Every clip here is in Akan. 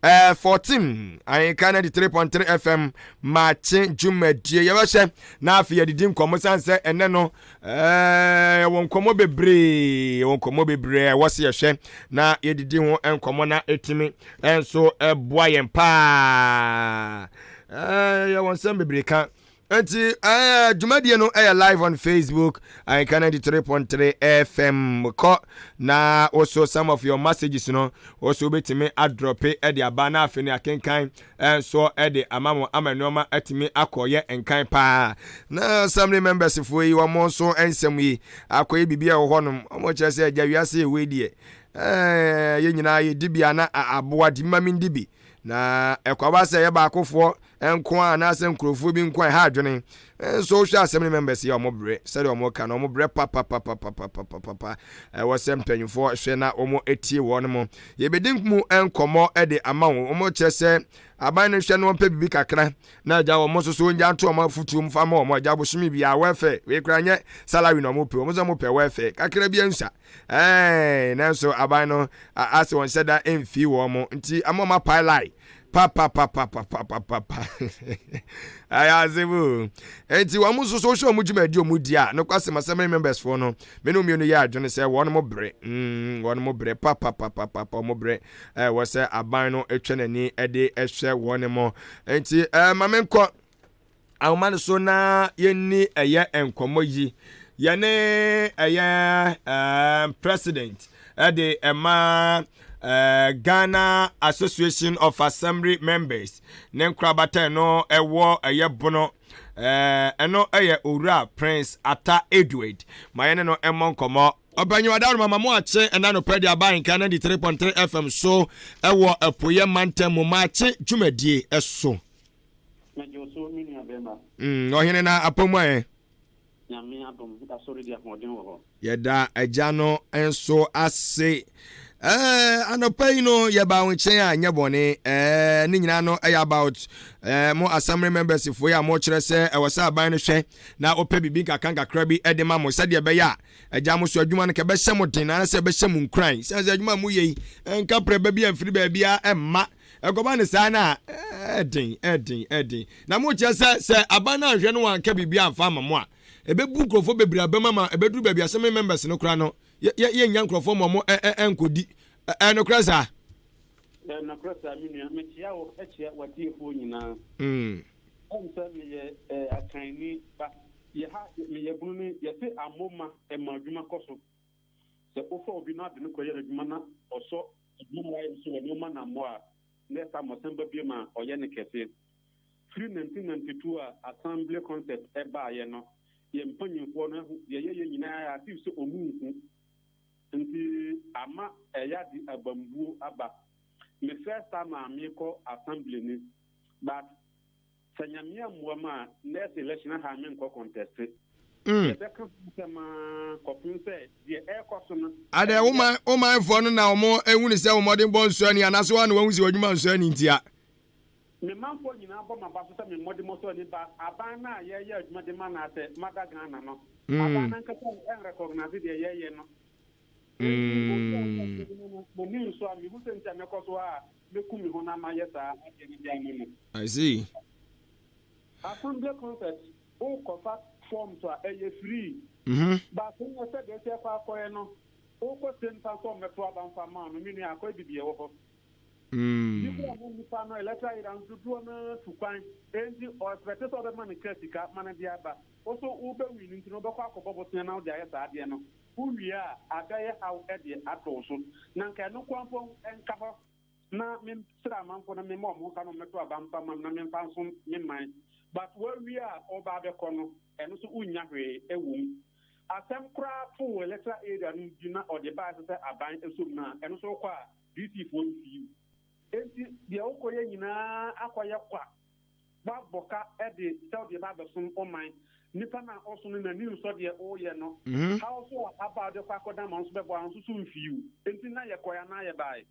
14 Ahenka 93.3 FM maakye dwumadie yɛbɛhyɛ na afei yɛdedi nkɔmmɔ sane sɛ ɛnɛ no yɛwɔ nkɔmmɔ bebree, yɛwɔ nkɔmmɔ bebree a ɛwɔ sɛ yɛhwɛ na yɛdidi ho nkɔmmɔ na ɛtumi nso ɛboa yɛn paa. Yɛwɔ nsɛm bebree ka nti dwumadie no ɛyɛ live on Facebook, Ahenka 93.3 FM. Kɔ na also some of your messages no also wobɛtumi adrop ɛde aba na afei ne akenkan nso ɛde ama mo ama nneɛma atumi akɔyɛ nkan paa. Na assembly members foɔ yi, wɔn nso nsɛm yi akɔyɛ biribi a ɛwɔ hɔnom. Wɔn kyerɛ sɛ agya wiase ɛwɔ yi deɛ, yɛn nyinaa yɛdi bi ana aboa di mma mi ndi bi na ɛkɔba sɛ ɛyɛ baakofoɔ nko a anaasɛ nkurɔfoɔ bi nko a ɛha adwene nso. Wohwɛ assembly members yi a, ɔmo brɛ sɛdeɛ ɔmo ka no, ɔmo brɛ papapapapapapa. Ɛwɔ sɛ mpanyinfoɔ hwɛ na ɔmo etie wɔn mo. Yɛbɛdi mu nkɔmɔ ɛde ama wɔn. Ɔmo kyerɛ sɛ aban no hwɛ no, wɔn pɛ bibi kakra na agya wɔn nso so ngya nto wɔn afutuo mu fa ma wɔn. Agya bosomi bi a welfare wei kura nyɛ salary na ɔmo pɛ. Wɔn nso ɔmo pɛ welfare kakra bi nsa nanso aban no asɛ wɔn nhyɛ da mfi wɔn mo nti ama wɔn apae line papapapapapapa. Ɛyɛ asɛm. Nti wɔn nso so wohwɛ wɔn dwumadi wɔn di a, nokwasɛm, assembly members foɔ no, mene mmienu yɛ adwene sɛ wɔn mo brɛ, wɔn mo brɛ papapapapa. Wɔn brɛ. Ɛwɔ sɛ aban no atwa n'ani ɛde ɛhwɛ wɔn mo. Nti maame nkɔ ahoma no so na yɛnni ɛyɛ nkɔmɔ yi. Yɛne ɛyɛ president ɛde ɛma Ghana Association of Assembly Members ne nkorabata no ɛwɔ ɛyɛ Bono, ɛno ɛyɛ Owura Prince Ata Edward. Ma yɛne no ɛmmɔ nkɔmmɔ. Ɔpanyin wadaro mama mo akye ɛna nopɛ de aba Nka 93.3 FM so ɛwɔ Apueyɛ mantam mu maakye dwumadie ɛso. Mɛgye so, me nua bɛrima. Ɔhene, na apɔmu ayɛ? Nyame adom, asɔre di ahoɔden wɔ hɔ. Yɛda agya no nso ase. Anɔpa yi no yɛba wo nkyɛn a nyɛ bɔne. Ne nyinaa no ɛyɛ about mo assembly members foɔ yi a mokyerɛ sɛ ɛwɔ sɛ aban no hwɛ na wopɛ biribi nkakra nkakra bi de ma mo sɛdeɛ ɛbɛyɛ a agya mo so adwuma no kɛbɛhyɛ mo den anaasɛ ɛbɛhyɛ mo nkuran sɛ adwuma mo yɛ yi nka prɛ ba bi amfiri baabi a ɛmma ɛkɔba ne saa no a ɛden ɛden ɛden. Na mokyerɛ sɛ aban no anhwɛ no wanka biribi amfa ama mo a, ɛbɛbu nkurɔfoɔ bebree abɛma ma ɛbɛduru baabi assembly members no koraa no yɛnya nkurɔfoɔ ma ɔmo ɛnkɔdi. Ɛnokorɛ saa? Nokorɛ saa, me nua. Mekyia wo, akyia w'atiefoɔ nyinaa. Ɛm sɛ meyɛ akanni ba yɛ ha, meyɛ Bunu no, yɛse amoma ɛma adwuma kɔ so. Sɛ wofa obi no ade no kɔyɛ adwuma na ɔsɔ adwuma no wayɛ so wɔ nneɛma nammɔ a, na ɛsa mmɔsɛn ba bi ma ɔyɛ ne kɛseɛ. Firi 1992 a assembly concept ɛbaayɛ no, yɛ mpanyimfoɔ no yɛyɛ yɛ nyinaa ase sɛ ɔmu nhu nti ama ɛyɛ ade abambuo aba. Me first time a mekɔ assembly ni, but sɛ Nyame ammoa mu a, next election ha menkɔ contest. Yɛbɛka sɛm a kɔpem sɛ deɛ ɛrekɔ so no. Adɛ, womanfoɔ no na ɔmo ehunu sɛ wɔn bɔ nsuo ani anaasɛ wɔn na wɔn si wɔn adwuma nsuo ani ntia? Me manfoɔ nyinaa bɔ maba so sɛ me mmɔde so ani ba aban no a yɛyɛ adwuma de ma no asɛ mada Ghana no, aban no ankasa ɛnrecognize deɛ yɛyɛ no. M'ani nso a mehu sɛ nti a mɛkɔ so a mɛku me ho na mayɛ saa adeɛ no de ama no. I see. Assembly concept, wokɔfa forms a ɛyɛ free. Baako nyɛ sɛ deɛ ɛsɛ ɛkɔ akɔyɛ no, wokɔ se mpa sɛ ɔmmɛto aba mfa ma no. Me nua, akɔyɛ bibi ɛwɔ hɔ. Bi kɔ ɔmo nipa no electoral area no dodoɔ no tu kwan enti ɔexpect sɛ ɔbɛma no kra sika ma no de aba. Wo so wobɛwi no nti no, wobɛkɔ akɔbɔ bosea na wode ayɛ saa adeɛ no. Wowie a, abɛyɛ haw de ato wo so. Na nka ɛno nko mpo nka hɔ na mesrɛ amanfoɔ no mema ɔmo nsa no mmɛto aba mfa ma me na memfa nso me man, but woawie a ɔba abɛkɔ no, ɛno nso wonnya hwee ɛwɔ mu. Asɛm koraa to electoral area no bi na ɔde baa sɛ aban ɛsom no a, ɛno nso wokɔ a DC foɔ mfiw. Enti deɛ wokɔyɛ nyinaa akɔyɛ kwa. Woabɔ ka de sɛ wode ba abɛsom ɔman nipa no a ɔso no n'ani nsɔ deɛ ɔreyɛ no. Haw so a aba a wode kɔ akɔda ma nso bɛbɔ a nso so mfiw. Enti na yɛkɔɛ anaa yɛbae?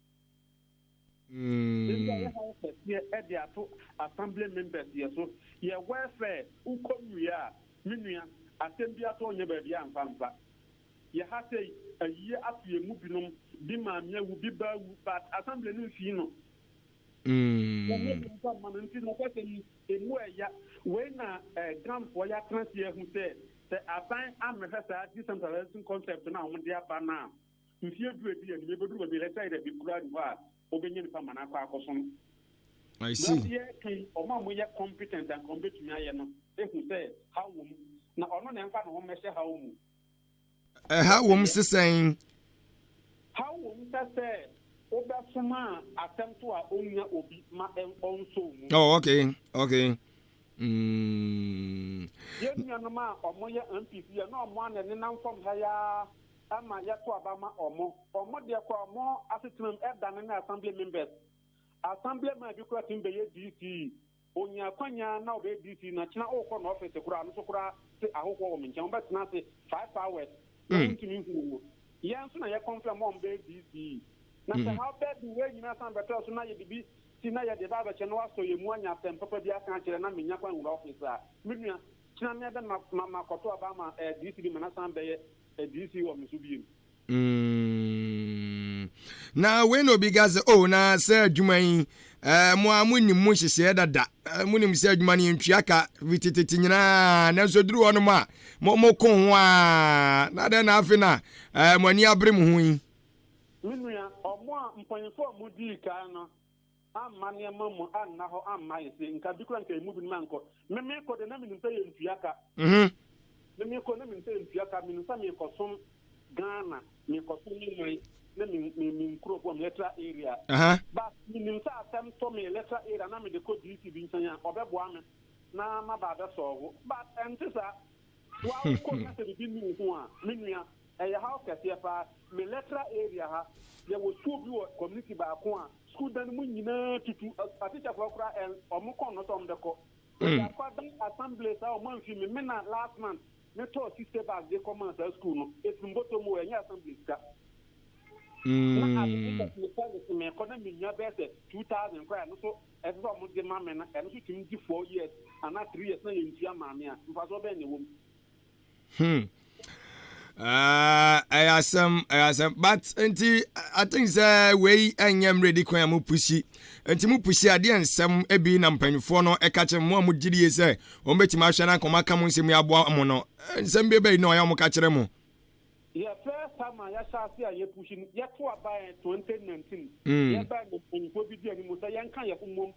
Enti ayɛ haw kɛseɛ de ato assembly members yɛ so. Yɛ welfare, wokɔ wie a, me nua, asɛm bi ato nyɛ baabi a mfa mfa yɛ ha sɛ ayie ato yɛ mu binom bi maame awu, bi ba awu, but assembly no mfii no. Wɔn bi mfa mma no nti nokwasɛm ni, emu ɛya. Wei na eh, GAMfoɔ yɛatena ase ahu sɛ sɛ aban ammɛhwɛ saa decentralization concept no a wɔde aba no a, mfeɛ du a ɛdi anim ɛbɛduru baabi electoral area bi koraa nni hɔ a wobɛnya nipa ma no akɔ akɔsom. I see. Nanso yɛreka yi, wɔn a wɔyɛ competent a anka wɔbɛtumi ayɛ no hu sɛ haw wɔ mu, na ɔno na ɛmfa ne ho mmɛhyɛ haw mu. Ɛha wɔ mu sesɛn? Haw wɔ mu sɛ sɛ wobɛsoma asɛm to a onnya obi ma ɔnsɔw mu. Oh, okay, okay. Mm. Yɛn nuanom a wɔyɛ MPs yɛ na wɔn a na ɛnenam fam ha yi ara ma yɛto aba ma wɔn. Wɔn deɛ koraa wɔn asetenam ɛdane ne assembly members. Assembly man bi koraa tumi bɛyɛ DC. Onya akwanya na ɔbɛyɛ DC na kyena ɔɔkɔ n'office koraa no so koraa se ahohoɔ wɔ me nkyɛn wɔbɛtena ase 5 hours na wontumi nhunu no. Yɛn nso na yɛ confirm ma wɔn bɛyɛ DC. Na sɛ haw bɛɛ de wei nyinaa san bɛtɔɔ so na yɛde bi si na yɛde ba abɛkyɛ na wasɔ yɛn mu anya asɛm papa bi aka akyerɛ na menya kwan nwura office a, me nua, kyena me ɛbɛ ma ma makɔto aba ama DC bi ma na san bɛyɛ DC wɔ me so bio. Na wei na obi ka sɛ, oh, na sɛ adwuma yi, mo a monim mo nhyehyɛeɛ dada, monim sɛ adwuma no yɛntua ka fitititi nyinaa, nanso duru hɔnom a moko ho a, na dɛn na afei na mo ani abere mo ho yi? Me nua, ɔmo a mpanyinfoɔ a wɔdii kan no amma nneɛma mu anna hɔ amma yɛ se nka bi kora nka emu binom ankɔ. Me mekɔ de na menim sɛ yɛntua ka. Me mekɔ na menim sɛ yɛntua ka. Menim sɛ mekɔsom Ghana, mekɔsom me man na me me me nkurɔfoɔ, me electoral area. But menim sɛ asɛm to me electoral area na mede kɔ DC bi nkyɛn a, ɔbɛboa me na maba abɛsɔɔvo. But ɛnte saa. Wa wokɔ na sɛ biribi nni wo ho a, me nua, ɛyɛ haw kɛseɛ paa. Me electoral area ha, yɛwɔ school bi wɔ community baako a, school dan mu nyinaa tutu. Atikyafoɔ koraa ɛn ɔmo kɔn no sɛ ɔmo bɛkɔ. Yɛde akɔdan assembly saa ɔmo amfi me. Me na last month metɔɔ 60 bags de kɔmaa saa school no. Efiri mbɔtɔ mu o, ɛnyɛ assembly sika. Na ade teachers me service mekɔ na menya bɛyɛ sɛ 2000 koraa, ɛno so ɛsɛ sɛ ɔmo de ma me no, ɛno so tumi di 4 years anaa 3 years na yɛntua maa me a, mfasoɔ bɛn na ɛwɔ mu? Ɛyɛ asɛm, ɛyɛ asɛm. But nti I think sɛ wei ɛnyɛ mmerɛ di kwan a mo push. Nti mo push adeɛ nsɛm ebi na mpanyinfoɔ no ɛka kyerɛ mo a mo gye die sɛ wɔn bɛtumi ahwɛ na nkɔmɔ aka mo nsɛm yi aboa mo no. Nsɛm bi bɛyi na ɔyɛ wɔn ka kyerɛ mo? Yɛ first time a yɛhyɛ ase a yɛpush no, yɛto aba yɛn 2019. Yɛbaa no, mpanyinfoɔ bi di anim sɛ yɛnka yɛn ho mmom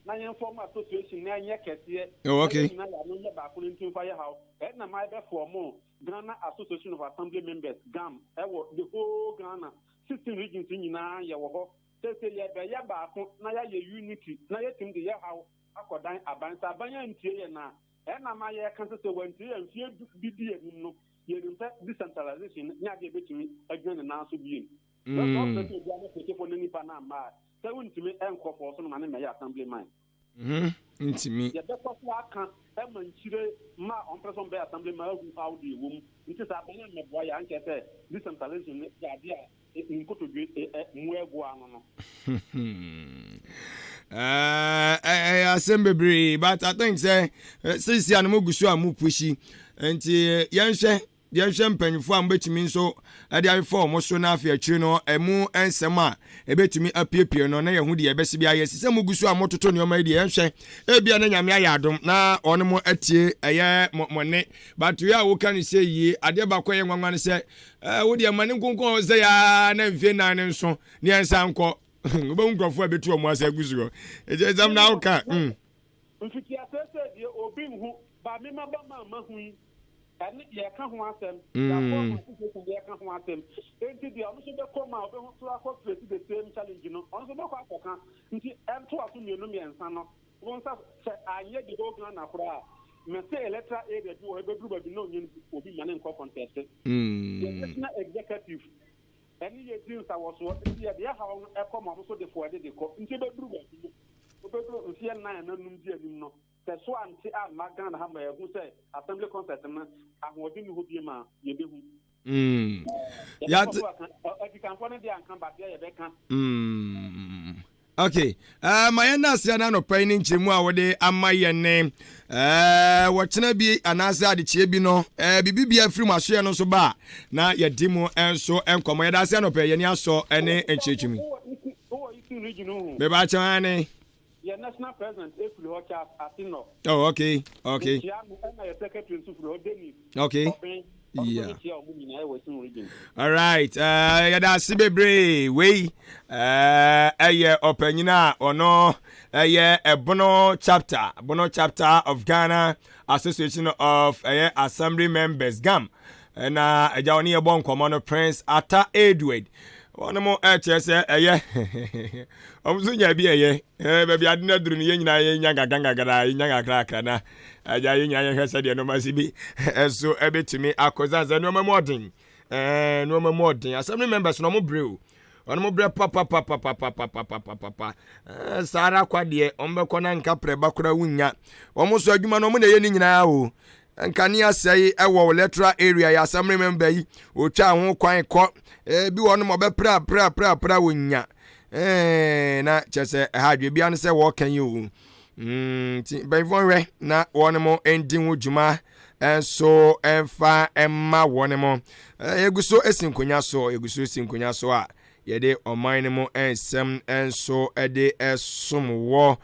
na yɛn form association na ɛnyɛ kɛseɛ. Na yɛn nyinaa yɛ ano nyɛ baako no nti mfa yɛ haw. Ɛna maa yɛbɛform Ghana Association of Assembly Members, GAM, ɛwɔ the whole Ghana. 16 regions nyinaa yɛwɔ hɔ. Sɛsɛ yɛbɛyɛ baako na yɛayɛ unity na yɛtumi de yɛ haw akɔdan aban. Sɛ aban antie yɛ na ɛna ma yɛka sɛ sɛ wantie yɛ mfeɛ bi di anim no, yɛnim sɛ decentralization nyɛ adeɛ bɛtumi agyina ne nan so biem. Na sɛ ɔpɛ sɛ obiara ne petefo ne nipa no amma a, sɛ wontumi nkɔ fɔɔ so no ma ne mmɛyɛ assembly man. Ntumi. Yɛbɛkɔ so aka ma nkyire ma a ɔmpɛ sɛ ɔmbɛyɛ assembly man ahu haw deɛ ɛwɔ mu. Nti sɛ aban ammɛboa yɛ ankyerɛ sɛ decentralization no yɛ adeɛ a nkotodwe mu agu ano no. Ɛyɛ asɛm bebree, but I think sɛ seesia no mo gu so a mo push, nti yɛnhwɛ mpanyinfoɔ a mobɛtumi nso de ayefa wɔn so, na afei akyire no ɛmu nsɛm a ɛbɛtumi apiepie no na yɛho deɛ ɛbɛsi bi ayɛ sɛ mugu so a mototo nneɛma yi deɛ, yɛnhwɛ ebia na Nyame ayɛ adom na ɔne mo atie ɛyɛ mo ne. But wei a woka no sɛ yie, adeɛ baako a ɛyɛ nwanwa no sɛ wo deɛ ma ne nkonkɔn sɛ yaa na mfie 4 no nso ne yɛnsa nkɔ, wobɛhu nkurɔfoɔ a ɛbɛtu ɔmo ase agu so hɔ. Ɛkyɛ nsɛm na woka. Mfitiaseɛ sɛ deɛ obi nhu ba mema ba ma ma hu yi, ɛne yɛka ho asɛm. Yɛakɔ association, yɛka ho asɛm. Enti deɛ ɔno nso bɛkɔ mu a ɔbɛho so akɔ face the same challenge no, ɔno nso bɛkɔ akɔka. Nti ɛntoa so mmienu mmiɛnsa no wɔn nsa sɛ anyɛ the whole Ghana koraa, mɛsɛ electoral area bi wɔ hɔ, ɛbɛduru baabi na onye obi ma ne nkɔ contest. Yɛ national executive ɛne yɛ di nsawɔsoɔ, nti yɛde ɛhaw no ɛkɔ ma ɔmo nso de fo ɛde de kɔ. Nti ɛbɛduru baabi no, wobɛduru mfeɛ 4 na 5 di anim no, sɛ so ante amma Ghana ha ma yɛhu sɛ assembly concert no ahoɔden ni hɔ bie ma yɛbɛhu. Yɛate. Adikanfoɔ no deɛ anka badeɛ yɛbɛka. Okay, ma yɛn aseɛ no anɔpa yi ne nkyerɛmu a wɔde ama yɛn ne wɔkyena bi anaasɛ adekyeɛ bi no, biribi bi afiri mu asoɛ no nso ba a, na yɛdi mu nso nkɔmmɔ. Yɛda ase anɔpa yi, yɛni asɔ ne nkyerɛkyerɛmu. Wowɔ Region ho. Meba kyɛw ane. Yɛ national president efiri hɔ, Charles Asino. Oh, okay. Mekyia no, ɛna yɛ secretary nso firi hɔ, Dennis. Ɔbɛn. Ɔno ɔmo nyinaa ɛwɔ Western Region. Alright, yɛda ase bebree. Wei ɛyɛ ɔpanyin a ɔno ɛyɛ Ɛbono chapter, Bono Chapter of Ghana Association of ɛyɛ Assembly Members, GAM, ɛna agya ɔne yɛbɔ nkɔmmɔ no, Prince Ata Edward. Wɔn mo ɛkyerɛ sɛ ɛyɛ wɔn nso nya bi ɛyɛ baabi ade no aduru no, yɛn nyinaa yɛnya nkakra nkakra, yɛnya nkakra nkakra, na agya yɛn nyinaa yɛhwɛ sɛdeɛ nneɛma si bi ɛso ɛbɛtumi akɔ san sɛ nneɛma mu ɔden, nneɛma mu ɔden. Assembly members na ɔmo brɛ o, ɔno mo brɛ papapapapapapapapa. Saa ara kwa deɛ ɔmo bɛkɔ na nka prɛba koraa wunya. Ɔmo nso adwuma no, ɔmo na ɛyɛ ne nyinaa o. Nkanea sɛe ɛwɔ electoral area yɛ, assembly member yi otwa ho kwan kɔ ebi wɔ nom, ɔbɛpra pra pra pra, wonya na kyerɛ sɛ ɛha adwe bia no sɛ wɔɔka yi o. Nti mpanyinfoɔ hwɛ na wɔn mo ndi ho dwuma nso mfa mma wɔn mo. Yɛgu so esi nkonnwa so, yɛgu so esi nkonnwa so a yɛde ɔman no mu nsɛm nso de ɛsom wɔ.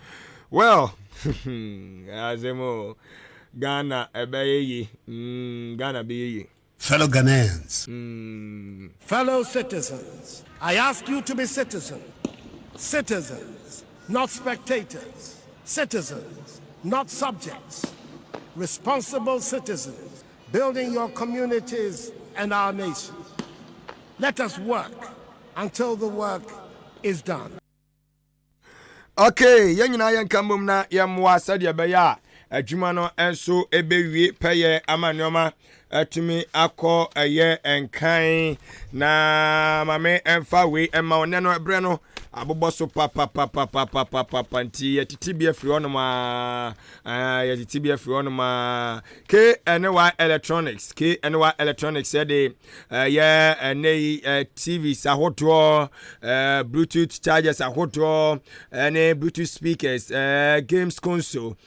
Well, asɛm o, Ghana ɛbɛyɛ yie, Ghana bɛyɛ yie. Fellow Ghanaians, Fellow citizens, I ask you to be citizens. Citizens, not spectators. Citizens, not subjects. Responsible citizens, building your communities and our nation. Let us work until the work is done. Okay, yɛn nyinaa yɛnka mmom na yɛmmoa sɛdeɛ ɛbɛyɛ a adwuma no nso ɛbɛwie pɛyɛ ama nneɛma atumi akɔ ɛyɛ nkan. Na maame ɛmfa wei ɛma wo nɛ no, ɛberɛ no abobɔ so papapapapapapa, nti yɛtete bi afiri hɔnom a, yɛtete bi afiri hɔnom a. KNY Electronics, KNY Electronics yɛde ɛyɛ ɛnɛ yi TVs ahodoɔ, Bluetooth chargers ahodoɔ, ɛne Bluetooth speakers, games console,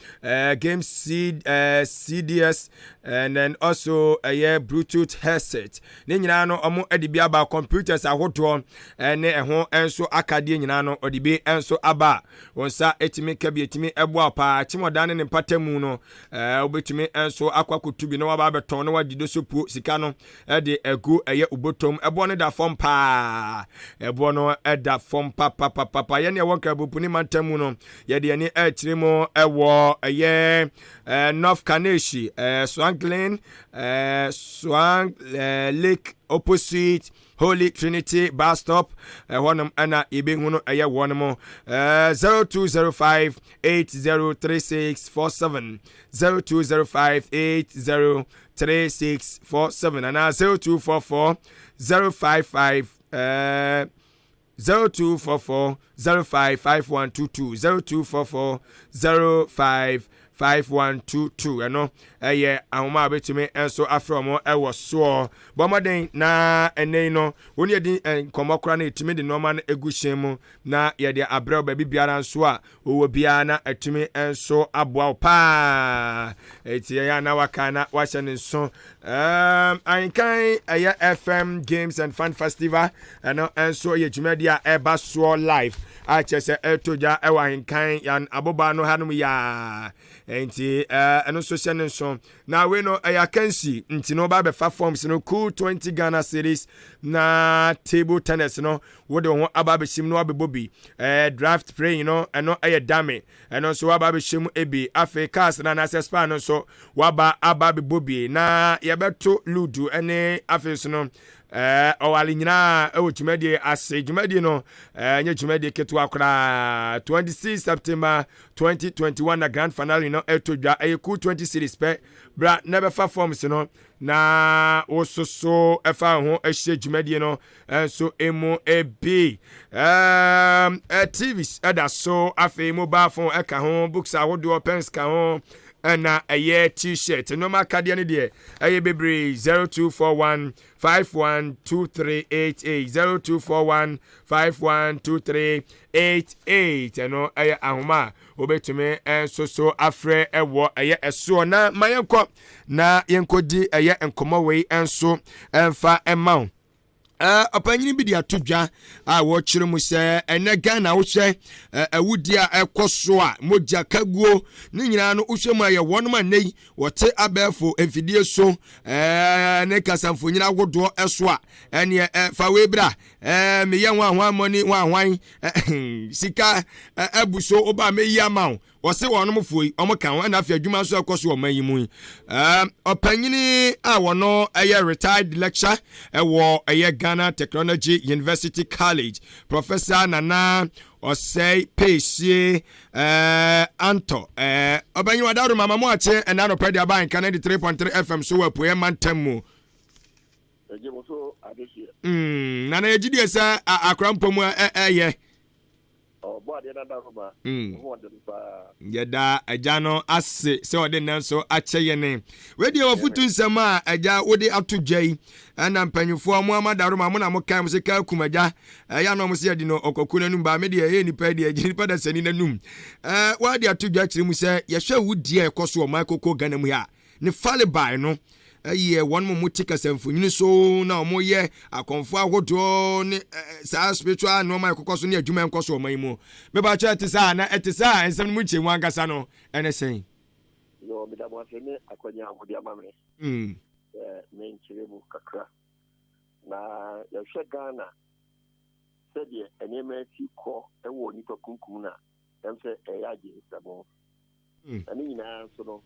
games C, CDs and then also ɛyɛ Bluetooth headset ne nyinaa no, ɔmo de bi aba. Computers ahodoɔ ɛne ɛho nso akadeɛ nyinaa no, ɔde bi nso aba. Wɔn nsa etumi ka bi, etumi ɛboa paa. Kyimɔdan ne ne mpata mu no, wobɛtumi nso akɔ akɔtu bi na waba abɛtɔn na wagye do so puo sika no ɛde ɛgu ɛyɛ obotom. Ɛboɔ no da fam paa, ɛboɔ no ɛda fam papapapa. Yɛne ɛwɔ Nkrabopu ne mantam mu no, yɛde yɛne ɛkyerɛ mu ɛwɔ ɛyɛ North Kaneshie, Swanglin, Swan Lake, opposite Holy Trinity bus stop ɛhɔnom ɛna yɛbɛhu no. Ɛyɛ wɔn mo 0205803647, 0205803647 anaa 0244 055, 0244055122, 0244055122. Ɛno ɛyɛ ahoma a bɛtumi nso afrɛ wɔn ɛwɔ soɔ. Bɔ mmɔden na ɛnɛ yi no, wɔn yɛdi nkɔmmɔ koraa no, yɛtumi de nneɛma no egu hyɛn mu na yɛde abrɛw baabi biara nso a ɔwɔ biara na atumi nso aboa wo paa. Eti ɛyɛ ana waka na wahyɛ ne nso. Ahenkan ɛyɛ FM Games and Fun Festival, ɛno nso yɛ dwumadi a ɛba soɔ live a kyerɛ sɛ ɛto dwa ɛwɔ Ahenkan yan aboba no hanom yaa. Nti ɛno nso hyɛ ne nso. Na wei no ɛyɛ akansi, nti no ɔba abɛfa forms no, cool 20 Ghana cedis, na table tennis no, wode wo ho aba abɛhyɛ mu na wabɛbɔ bi. Draft playing no, ɛno ɛyɛ dame, ɛno nso waba abɛhyɛ mu ebi. Afei cars no anaasɛ spa no nso, waba aba abɛbɔ bi na yɛbɛto ludo ɛne afei so no ɔwale nyinaa ɛwɔ dwumadie ase. Dwumadie no ɛnyɛ dwumadie ketewa koraa. 26 September 2021 na grand finale no ɛtɔ dwa. Ɛyɛ cool 20 cedis pɛ. Bra na ɛbɛfa forms no na wososo ɛfa ho ahyɛ dwumadie no nso emu ebi. TVs ɛda so, afei mobile phone ɛka ho, books ahodoɔ, pens ka ho, ɛna ɛyɛ T-shirt. Nneɛma akadeɛ no deɛ ɛyɛ bebree. 0241512388, 0241512388, ɛno ɛyɛ ahoma a wobɛtumi nso so afrɛ ɛwɔ ɛyɛ ɛsoɔ. Na ma yɛnkɔ na yɛnkɔdi ɛyɛ nkɔmmɔ wei nso ɛmfa ɛma wo. Ɔpanyin bi de ato dwa a wɔkyerɛ mu sɛ ɛnɛ Ghana wohwɛ awudie a ɛkɔ so a mogya kaguo ne nyinaa no, wohwɛ mu a yɛ wɔnom a nnɛ yi wɔte abɛɛfo mfidie so ne kasamfonin ahodoɔ so a ɛneɛ fa wei bra, meyɛ ho ahoan mɔni ho ahoan sika abu so woba mɛyi ama wo. Wɔse wɔnom foɔ yi wɔn ka ho ɛna afei adwuma nso ɛkɔ so wɔ ɔman yi mu yi. Ɔpanyini a wɔno ɛyɛ retired lecturer ɛwɔ ɛyɛ Ghana Technology University College, Professor Nana Ɔsɛe Peesie Antɔ. Ɔpanyin wadaro mama mo akye ɛna anɔpɛ de aba nka 93.3 FM so wɔ Apueɛ mantam mu. Nana, yɛgye die sɛ akora mpɔ mu ɛyɛ. Ɔbɔ adeɛ no adaroma ho ɔden paa. Yɛda agya no ase sɛ ɔde nnɛ nso akyɛ yɛne. Wedeɛ wɔfotu nsɛm a agya wode ato dwa yi, ɛna mpanyinfoɔ mo ama daroma mo na mo kan mo sɛ kaa kum agya ɛyɛ na ɔmo sɛ yɛde no ɔkɔku n'anum baa me deɛ ɛyɛ nipa deɛ ɛgye nipa da sani n'anum. Wɔade ato dwa kyerɛ mu sɛ yɛhwɛ wudie a ɛkɔ so ɔman koko Ghana mu ha ne falebae no ɛyɛ wɔn mo te kasamfonyini so na wɔn yɛ akɔnfo ahodoɔ ne saa spiritual nneɛma ɛkokɔ so ne adwuma ɛnkɔ so ɔman yi mu. Mebakyɛ, ɛte saa na ɛte saa nsɛm no mu nkyɛn mu ankasa no ɛne sɛn? Yo, meda mo ase ne akwanya a mode ama me sɛ menkyerɛ mu kakra. Na yɛhwɛ Ghana sɛdeɛ nneɛma si kɔ wɔ nipa kunkum no a, ɛm sɛ ɛyɛ agye nsɛmo. Na ne nyinaa nso no,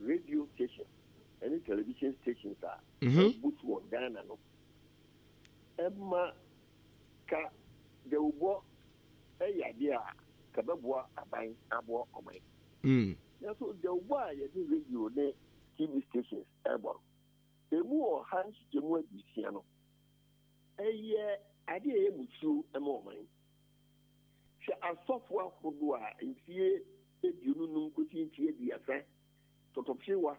radio station ɛne television stations a ɛbu so wɔ Ghana no ɛma ka dawubɔ ɛyɛ adeɛ a ka bɛboa aban aboa ɔman. Nanso dawubɔ a yɛde radio ne TV stations ɛbɔ no, emu 160 no ɛyɛ adeɛ a ɛyɛ musuo ɛma ɔman. Hwɛ asɔfo ahodoɔ a mfie 25 kɔsi mfie 30, tɔtɔfewa,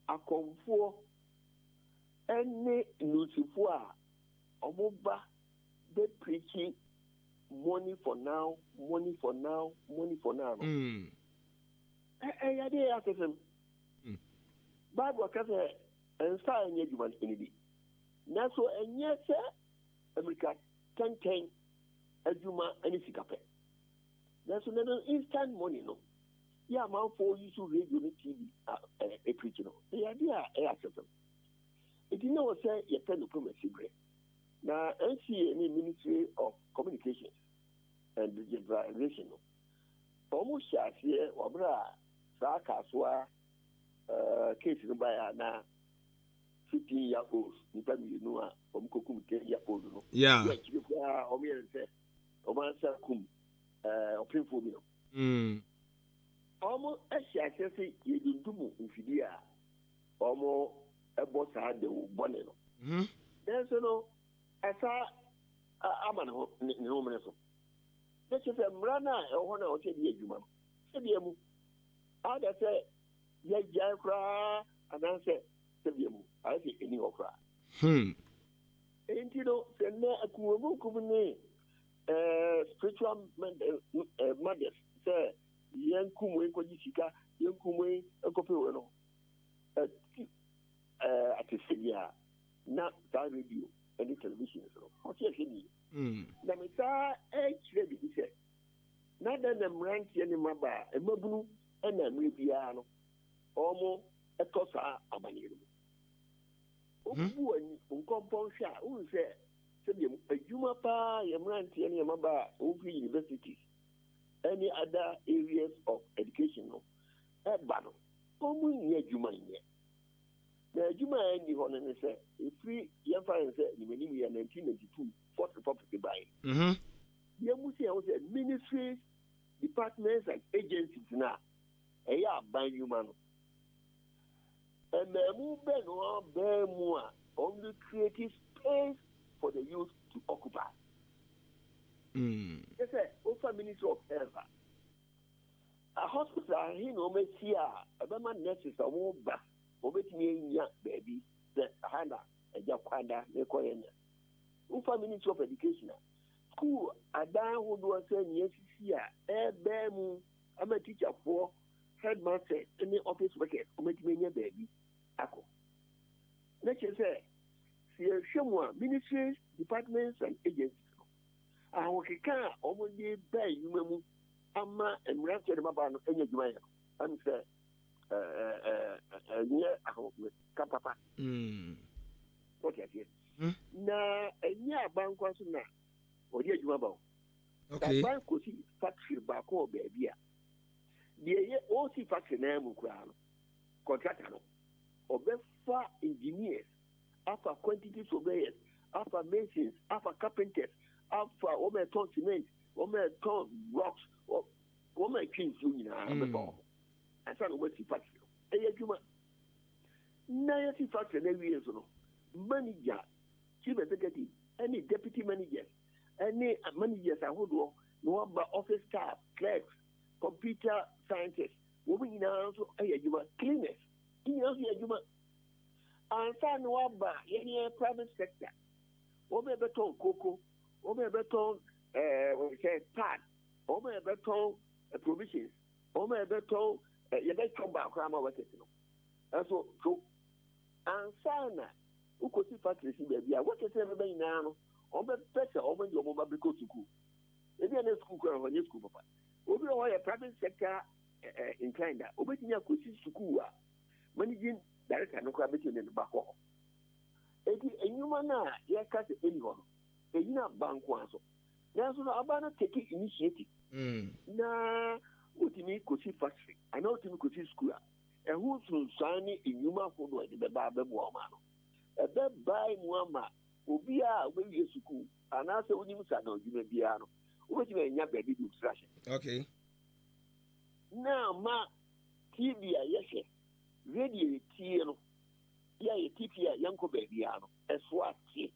akɔmfoɔ ɛne nnusifoɔ a ɔmo ba bɛpreach money for now, money for now, money for now no. Ɛyɛ adeɛ yɛ asɛsɛm. Bible ka sɛ nsa a ɛnyɛ adwuma no ɛni bi, nanso ɛnyɛ sɛ amirika tɛntɛn adwuma ne sika pɛ. Nanso na no instant money no yɛ amanfoɔ yi so radio ne TV ɛpreach no, ɛyɛ adeɛ a ɛyɛ asɛsɛm. Nti na wɔ sɛ yɛpɛ no pɔmasi berɛ na NCA ne Ministry of Communications and Digitalization no, wɔn hyɛ aseɛ wɔ berɛ a saa Kasoa case no baeɛ a na 15 year old nipa mmienu a wɔn kɔkum 10 year old no. Yɛ akyire koraa wɔn yɛ no sɛ wɔn ansa kum ɔpemfoɔ bi no. Wɔn hyɛ aseɛ sɛ yɛdundum mfidie a wɔn bɔ saa dewo bɔne no. Nanso no ɛsa ama ne ho ne ho mene so. Ne kyerɛ sɛ mmara no a ɛwɔ hɔ no a wɔsɛ de adwuma no sɛdeɛ mu ada sɛ yɛgyae koraa anaasɛ sɛdeɛ mu ayɛ sɛ ɛni hɔ koraa. Nti no sɛ nnɛ akumabunkum ne spiritual mothers sɛ yɛnkum wei nkɔgye sika, yɛnkum wei nkɔpɛ wei no, ɛti atesɛ bi a na saa radio ne television so no ɔsɛ ɛhwɛ nie. Na mesaa ɛkyerɛ biribi sɛ na dɛn na mmeranteɛ ne mmabaa mmabunu ɛna mmerɛ biara no wɔn ɛtɔ saa amanneɛ no mu. Wobu ani nkɔmpɔn hwɛ a, wohu sɛ sɛdeɛ adwuma paa yɛ mmeranteɛ ne mmabaa a wɔmfiri universities ɛne other areas of education no ɛba no, wɔn nyɛ adwuma nyɛ. Na adwuma a ɛnni hɔ no ne sɛ ɛfiri yɛmfa yɛn sɛ nimanim yɛ 1992 Fourth Republic baeɛ, yɛmu sɛ yɛho sɛ ministries, departments and agencies no a ɛyɛ aban nnwuma no, mmaamu bɛ no abɛn mu a wɔn de create space for the youth to occupy. Kyɛ sɛ wofa Ministry of Health a hospital ahe na wɔasi a ɛbɛma nurses a wɔn ba wɔbɛtumi anya baabi sɛ ha na agya kwada ne kɔyɛ nya? Wofa Ministry of Education a, school adan ahodoɔ sɛ nea sisi a ɛbɛn mu ama teacherfoɔ, headmaster ne office workers wɔbɛtumi anya baabi akɔ? Na kyerɛ sɛ sɛ yɛhwɛ Yɛhwɛ mu a, ministries, departments and agencies no, ahokeka a wɔde ba nnwuma mu ama mmeranteɛ ne mmabaa no anya adwuma yɛ no, ɛm sɛ ɛnyɛ ahokeka papa. Wɔte aseɛ. Na ɛnyɛ aban nkwa so na wɔde adwuma ba o. Aban kɔsi factory baako wɔ baabi a, deɛ ɛyɛ ɔresi factory naa mu koraa no, contractor no, ɔbɛfa engineers, afa quantity surveyors, afa masons, afa carpenters, afa wɔn a ɛtɔn cement, wɔn a ɛtɔn blocks, wɔn a ɛtwe nsuo nyinaa bɛfa wɔn. Ansa na wɔasi factory no, ɛyɛ adwuma. Na yɛsi factory no awie nso no, manager, chief executive, ɛne deputy managers, ɛne managers ahodoɔ na wɔaba office staff, clerks, computer scientists, wɔn nyinaa nso yɛ adwuma, cleaners, ne nyinaa nso yɛ adwuma. Ansa na wɔaba yɛn yɛn private sector, wɔn a ɛbɛtɔn koko, wɔn a ɛbɛtɔn ɛɛ sɛ pad, wɔn a ɛbɛtɔn provisions, wɔn a ɛbɛtɔn yɛbɛtɔn baako ama workers no. Ɛnso so ansa na wokɔsi factory si baabi a workers na ɛbɛba nyinaa no, wɔn bɛpɛ sɛ wɔn de wɔn ba bɛkɔ sukuu. Ebi a na sukuu kura hɔ nyɛ sukuu papa. Obi wɔ hɔ yɛ private sector inclined a obetumi akɔsi sukuu a managing director no koraa bɛtumi de ne ba kɔ hɔ. Eti nnwuma no a yɛka sɛ ɛni hɔ no, ɛnyina aba nko ara so. Nanso no aba no take initiative na wotumi kɔsi factory anaa wotumi kɔsi sukuu a ɛho nsunsuan ne nnwuma ahodoɔ a ɛde bɛba abɛboa ɔman no. Ɛbɛbae mu ama obiara a wobɛwie sukuu anaasɛ wonim sa na adwuma biara no, wobɛtumi anya baabi de wo tiri ahyɛ. Na ama TV a yɛhwɛ, radio yɛtie no, yɛ a yɛte fie a yɛnkɔ baabiara no, ɛso ate.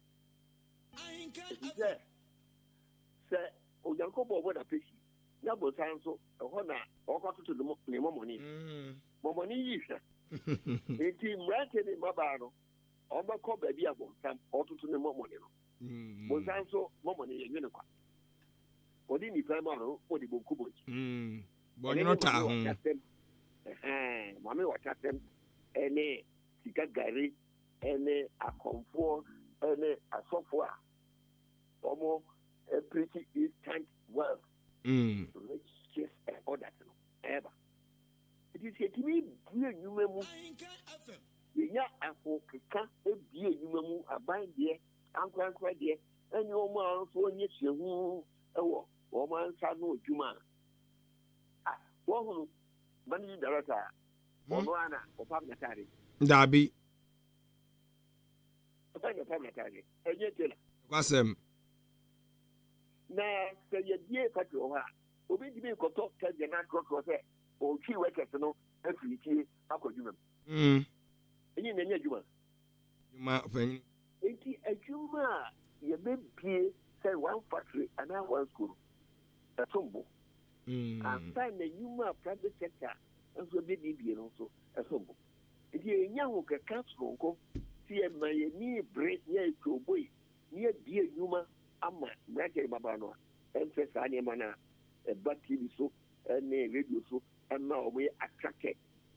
Ɛfiri sɛ, sɛ Onyankopɔn bɔ n'apɛsi na bonsam nso, ɛhɔ na ɔkɔtoto ne mmɔmɔne. Mmɔmɔne yi hwa. Enti mmerante ne mmabaa no, wɔbɛkɔ baabi a bonsam ɔtoto ne mmɔmɔne no. Bonsam nso mmɔmɔne yɛ nwene kwa. Ɔde nifa ma no, ɔde bonku bɔ akyi. Bɔnwono taa ho. Maame wɔtasɛm ne sika gari ne akɔmfoɔ ne asɔfoɔ a wɔn preach instant wealth, riches and all that no ɛɛba. Nti sɛ yɛtumi bue nnwuma mu, yɛnya ahokeka bue nnwuma mu, aban deɛ, ankorankora deɛ, ɛne wɔn a nso wɔnyɛ suahu wɔ wɔn ansa no adwuma a, wɔhunu managing director a, ɔno ara na ɔpam n'ataade. Daabi. Ɔpam na ɔpam n'ataade. Ɛnyɛ tailor. Kwasɛm. Na sɛ yɛbie factory wɔ hɔ a, obi ntumi nkɔtɔ tɛgye na atorɔtorɔ sɛ ɔretwi workers no afiri fie akɔ adwuma mu. Ɛnyɛ na ɛnyɛ adwuma. Adwuma panyin. Nti adwuma a yɛbɛbie sɛ one factory anaa one school no, ɛsom bo. Ansa na nnwuma a private sector nso bɛbiebie no nso ɛsom bo. Nti yɛnya ho kɛkɛ soronko sɛ yɛma yɛni bere na yɛtwa na yɛbie nnwuma ama mmeranteɛ ne mmabaa no a, ɛmfɛ saa nneɛma no a ɛba TV so ne radio so ɛma wɔn yɛ attracted.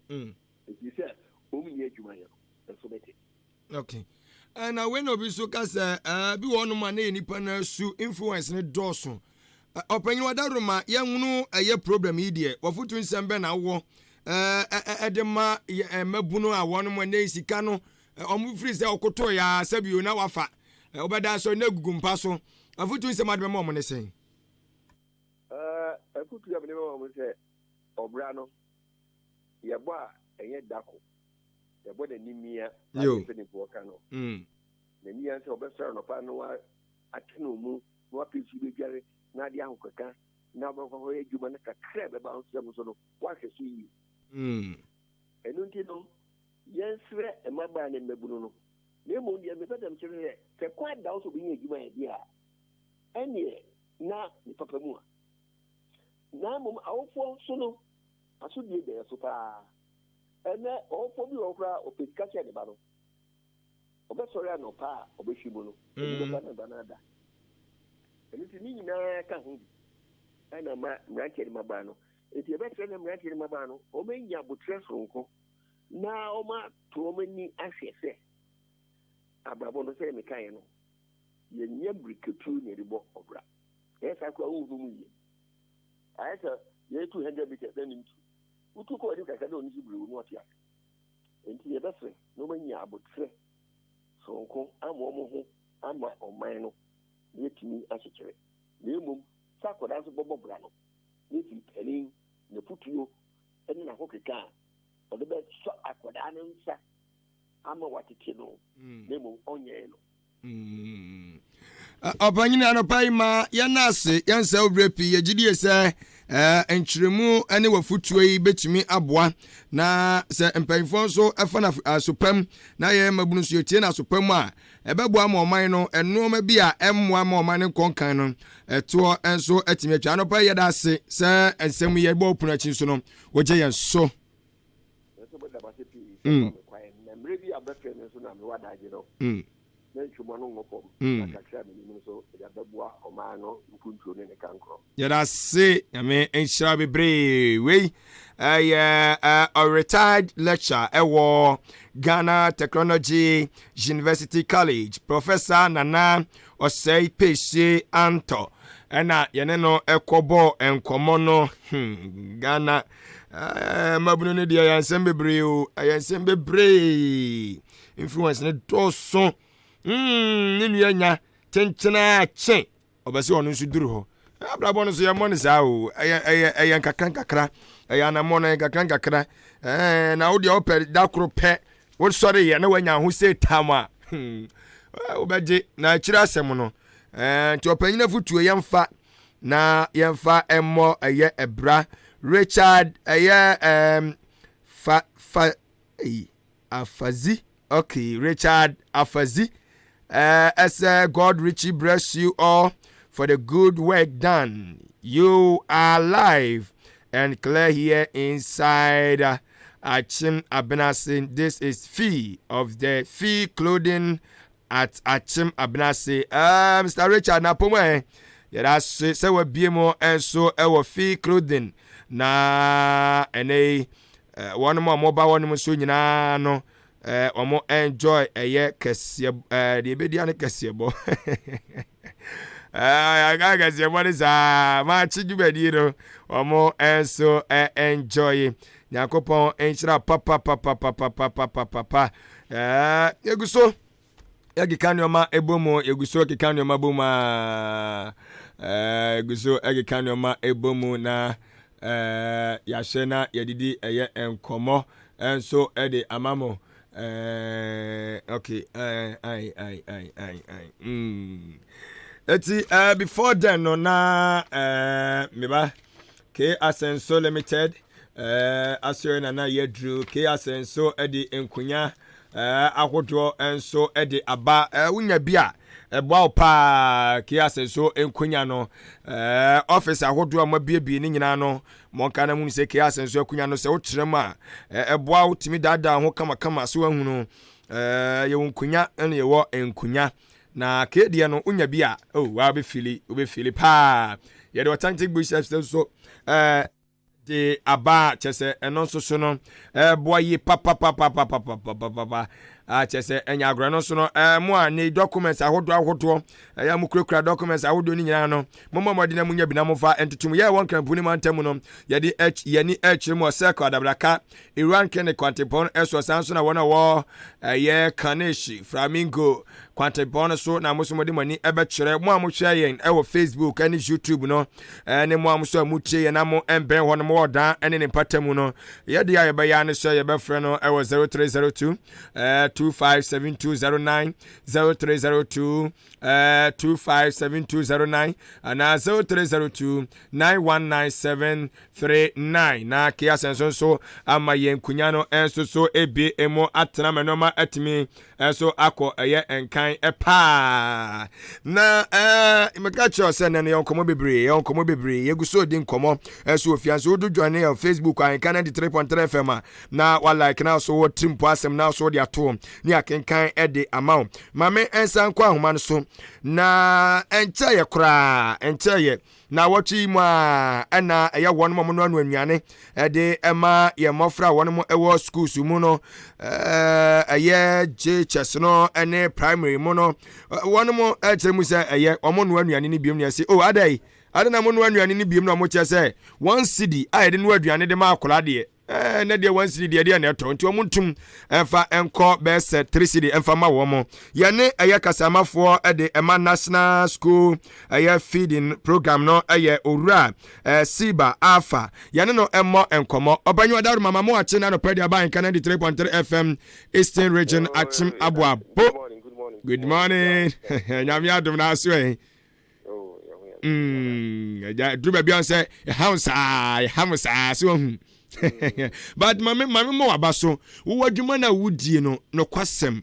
Nti sɛ wɔn nyɛ adwuma yɛ no, nso bɛte. Okay. Na wei na obi nso ka sɛ bi wɔ hɔnom a na yɛ nipa no asu influence no dɔɔso. Ɔpanyin wadaro ma yɛnhunu ɛyɛ problem yi deɛ, wɔfoto nsɛm bɛ na wɔ ɛde ma mmabunu a wɔnom ɛnɛ sika no ɔmo firi sɛ ɔkoto ya sɛbio na wafa wobɛda so na egugu mpa so. Afotu nsɛm ade bɛma ɔmo ne sɛn? Afotu a mede bɛma ɔmo sɛ ɔbra no yɛbɔ a ɛnyɛ dako, yɛbɔ n'animia mpanimfoɔ ka no n'animia sɛ ɔbɛsɔre anɔpa na atene mu na wapɛ nsu bɛdware na ade ahokeka na wobɛkɔ hɔ yɛ adwuma no kakra a ɛbɛba nsɛm so no woahwɛ so yie. Ɛno nti no yɛnsrɛ mmabaa ne mmabunu no, na mmom deɛ mepɛ sɛ mekyerɛ sɛ sɛ kɔ ada wo sɛ wobɛnya adwuma yɛ deɛ a ɛneɛ na ne papa mu a, na mmom awofoɔ nso no asodie bɛyɛ so paa. Ɛnɛ ɔwofoɔ bi wɔ hɔ koraa ɔpɛ sika kyɛ ne ba no, ɔbɛsɔre anɔpa a ɔbɛhwɛ mu no ɛni bɛba ne ba no ada. Ɛno nti ne nyinaa ka ho bi ɛna ma mmeranteɛ ne mmabaa no. Nti yɛbɛsrɛ ne mmeranteɛ ne mmabaa no wɔmanya abotrɛ soronko na wɔato wɔn ani ahwɛ sɛ Abrabɔ no, sɛ mekaeɛ no, yɛnyɛ mmirikatuo na yɛde bɔ ɔbra. Ɛyɛ saa koraa, wonhu mu yie. Ayɛ sɛ yɛtu 100 meters na nim tu. Wotu kɔ anim kakra na ɔno nso bere wo na ɔte ase. Nti yɛbɛsrɛ na ɔmanya abotrɛ soronko ama ɔmo ho ama ɔman no na yɛtumi akyekyere. Na mmom sɛ akwadaa nso bɔbɔ bra no, na ɛfiri panin n'afotuo ne n'ahokeka a ɔde bɛsɔ akwadaa no nsa ama watete no, na mmom ɔnyɛe no. Ɔpanyin, anɔpa yi ma yɛn ase, yɛnsɛ wo berɛ pii. Yɛgye die sɛ nkyerɛmu ne wafotuo yi bɛtumi aboa, na sɛ mpanyinfoɔ nso ɛfa no asopam na yɛn mmabunu nso yɛtie no asopam a, ɛbɛboa ma ɔman no nneɛma bi a ɛmmoa ma ɔman no nkɔnkan no ɛtoɔ nso atumi atwa. Anɔpa yi, yɛda ase sɛ nsɛm yi yɛbɔ pono akyi nso no, wogye yɛn so. Nso bɛda mo ase pii sɛ ma me kwan na mmerɛ bi a bɛfrɛ me nso na mewɔ adagye no na ntwoma no ngɔ fam na kakra a menim nso ɛde abɛboa ɔman no mpuntuo ne ne kankorɔ. Yɛda ase, Nyame nhyira bebree. Wei ɛyɛ a retired lecturer ɛwɔ Ghana Technology University College, Professor Nana Ɔsɛe Pesie Antɔ, ɛna yɛne no ɛkɔbɔ nkɔmmɔ no. Ghana mmabunu no deɛ, ɛyɛ nsɛm bebree o, ɛyɛ nsɛm bebree. Influence no dɔɔso. Ne nua nya kyenkyena kye, ɔbɛ sɛ ɔno nso duru hɔ. Abrabɔ no so yɛmmɔ no saa o. Ɛyɛ nkakra nkakra, ɛyɛ anammɔ no, ɛyɛ nkakra nkakra. Na wo deɛ, wopɛ da koro pɛ wosɔre yɛ na woanya ho sɛ tam a, wobɛgye na akyiri asɛm no. Nti ɔpanyin afotuo, yɛmfa na yɛmfa mmɔ ɛyɛ ɛbra. Richard ɛyɛ fa fa eyi Afazi, okay, Richard Afazi ɛsɛ, "God richly bless you all for the good work done. You are live and clear here inside Akyem Abenase. This is Fee of the Fee Clothing at Akyem Abenase." Mr Richard Napomo, yɛda ase sɛ wabie mu nso ɛwɔ Fee Clothing, na ɛnɛ yi wɔn a wɔba wɔn nso nyinaa no, wɔn enjoy ɛyɛ kɛseɛ deɛ ebedi ano kɛseɛ bɔ ɛɛ kɛseɛ bɔ ne saa maakye dwumadie no, wɔn nso enjoy. Nyankopɔn nhyira papapapapapapapapa. Yɛgu so yɛkeka nneɛma ɛbɔ mu, yɛgu so keka nneɛma bɔ mu aa, yɛgu so ɛkeka nneɛma ɛbɔ mu na yɛahyɛ na yɛdidi ɛyɛ nkɔmmɔ nso ɛde ama mo. Okay, ai ai ai ai ai ai. Eti before then no, na meba K Asenso Limited asɔre na na yɛduru. K Asenso de nkonya ahodoɔ nso de aba. Wonya bi a, ɛboa wo paa. K Asenso nkonya no, office ahodoɔ a moabiebie ne nyinaa no, monka na hunu sɛ K Asenso akonya no, sɛ wokyerɛ mu a, ɛboa wo tumi daadaa ho kamakama so. Ahunu yɛwɔ nkonya ne yɛwɔ nkonya na K deɛ no, wonya bi a, oh, waa wobɛfili, wobɛfili paa. Yɛde authentic bush nso de aba, kyɛ sɛ ɛno nso so no ɛboa yie papapapapapapapa, kyɛ sɛ ɛnya agorɔ no nso no. Mo a ne documents ahodoɔ ahodoɔ ɛyɛ mo kurakura documents ahodoɔ no nyinaa no, mommɔ mmɔden na monya bi na momfa ntotom. Yɛ wɔ Nkrampu ne mantam no, yɛde yɛni akyerɛ mu wɔ Circle Adabraka Iran Kene kwantempɔn ɛso. San so na wɔn a wɔ ɛyɛ Kaneshi Flamingo kwantempɔn no so na mo nso mode mo ani ɛbɛkyerɛ. Mo a mohwɛ yɛn ɛwɔ Facebook ɛne YouTube no, ɛne mo a mo nso a motie yɛn na mo mbɛn hɔ no, mo wɔ dan ɛne ne mpata mu no, yɛde a yɛbɛyɛ ne sɛ yɛbɛfrɛ no ɛwɔ 0302 257209, 0302 257209 anaa 0302 919739, na Kea Sɛnso nso ama yɛn nkonya no nso so ebi mu atena ma nneɛma atumi nso akɔ ɛyɛ nkan paa. Na meka kyerɛ sɛ nɛ no yɛ nkɔmmɔ bebree, yɛ nkɔmmɔ bebree. Yɛgu so di nkɔmmɔ nso wɔ fia nso. Wodo join yɛ Facebook Ahenka 93.3 FM a, na wa like na so wɔ tirimpo asɛm na so de ato. ne akenkan de ama wo. Maame nsa nkɔ ahoma no so na ɛnkyɛeɛ koraa, ɛnkyɛeɛ na wɔtwe yi mu a ɛna ɛyɛ wɔn mo no ano anuane ɛde ɛma yɛn mmɔfra a wɔn mo ɛwɔ schools mu no, ɛyɛ JHS no ɛne primary mu no, wɔn mo ɛkyerɛ mu sɛ ɛyɛ wɔn no anuane no biom. Na ɛsɛ o adai ade na mo no anuane no biom na wɔn kyerɛ sɛ 1 cedi a yɛde no aduane de ma akwadaa deɛ, ne deɛ 1 cedi deɛ na ɛtɔ, nti wɔn ntum ɛmfa nkɔ bɛyɛ sɛ 3 cedi ɛmfa ma wɔn mo. Yɛne ɛyɛ kasamafoɔ ɛde ɛma National School ɛyɛ Feeding Program no, ɛyɛ Owura Siba Alfa, yɛne no ɛmmɔ nkɔmmɔ. Ɔbanyin ɔdaro mama mo akye na anɔpɛ de aba nka 93.3 FM, Eastern Region, Akyem Aboabo. Good morning, Nyame adom na aso ɛ. Ɛgya duru baabi a sɛ ɛhaw saa, ɛhaw saa so ɔhu, but maame mo waba so wowɔ adwuma no a wodie no, nokwasɛm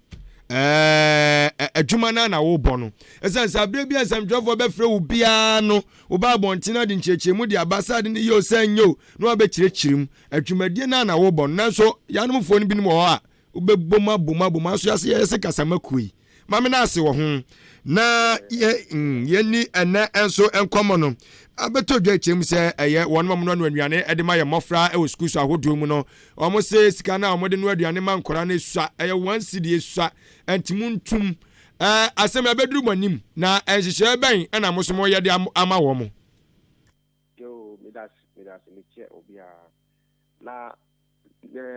adwuma no na wobɔ no, ɛsiane sɛ aberɛ bi a nsɛmtwerɛfoɔ bɛfrɛ wo biara no, woba abɔnten ade nkyerɛkyerɛmu de aba sɛ ade no yɛ o sɛ nyɛ o na wabɛkyerɛkyerɛ mu. Adwumadie no a na wobɔ no, nanso yɛanomfoɔ no binom wɔ hɔ a wobɛbom abom abom aso ase yɛyɛ sɛ kasamakuo yi. Maame no ase wɔ ho na yɛni ɛnɛ nso nkɔmmɔ no abɛtɔ dwa akyerɛ mu sɛ ɛyɛ wɔn ma no ano aduane de ma yɛ mmɔfra wɔ sukuu so ahodoɔ mu no, wɔn se sika no a wɔde no aduane ma nkɔla no esua, ɛyɛ 1 cedi esua, nti mu ntum asɛm ɛbɛduru mo anim na nhyehyɛɛ bɛn ɛna mo so mo yɛ de ama wɔn mo? Yo, medase, medase, mekyɛ obiara. Na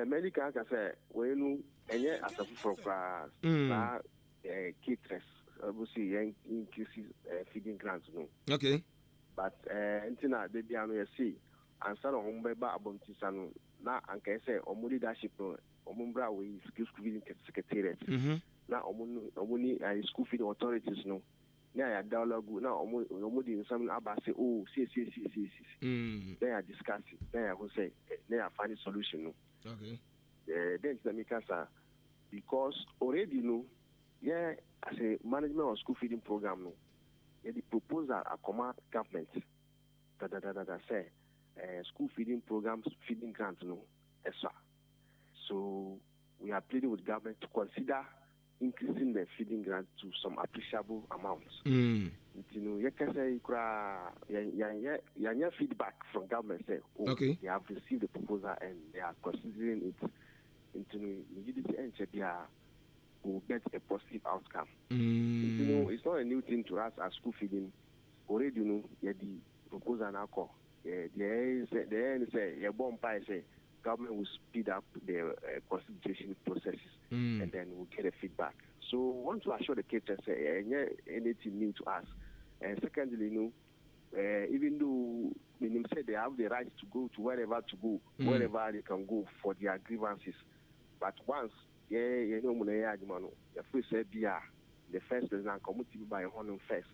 mɛdi kan ka sɛ wei no ɛnyɛ asɛ foforɔ koraa. Saa caterers ɛbɛsi yɛn increase feeding grant no. But nti na de bia no yɛsi ansa na wɔn bɛba abɔnten no na anka yɛ sɛ wɔn leadership no, wɔn mbra wei school feeding secretariat na wɔn ni school feeding authorities no na yɛ dialogue na wɔn de nsɛm aba sɛ oh, sie sie sie sie sie, na yɛ discuss na yɛ ho sɛ na yɛ find solution no. Den ti na mi ka saa? Because already no, yɛ as a management of school feeding program no, yɛde proposal akɔma government dadadadada sɛ school feeding program feeding grant no ɛsɔ. So we are pleading with government to consider increasing the feeding grant to some appreciable amount. Nti no yɛkasa yi koraa, yɛnyɛ feedback from government sɛ oh, they have received the proposal and they are considering it. Nti no megye di sɛ ɛnkyɛ biara we will get a positive outcome. Nti no it's not a new thing to us as school feeding. Already no yɛde proposal no akɔ. Deɛ ɛyɛ ne sɛ yɛbɔ mpae sɛ government will speed up the consideration processes and then we'll get a feedback. So we want to assure the caterers uh, anything new to us. And secondly, even though menim sɛ they have the right to go to wherever to go, wherever they can go for their grievances. But once yeah, muna yɛ adwuma no, yɛfiri sɛ bi a the first place na nka ɔmo ti bi ba yɛn hɔ no first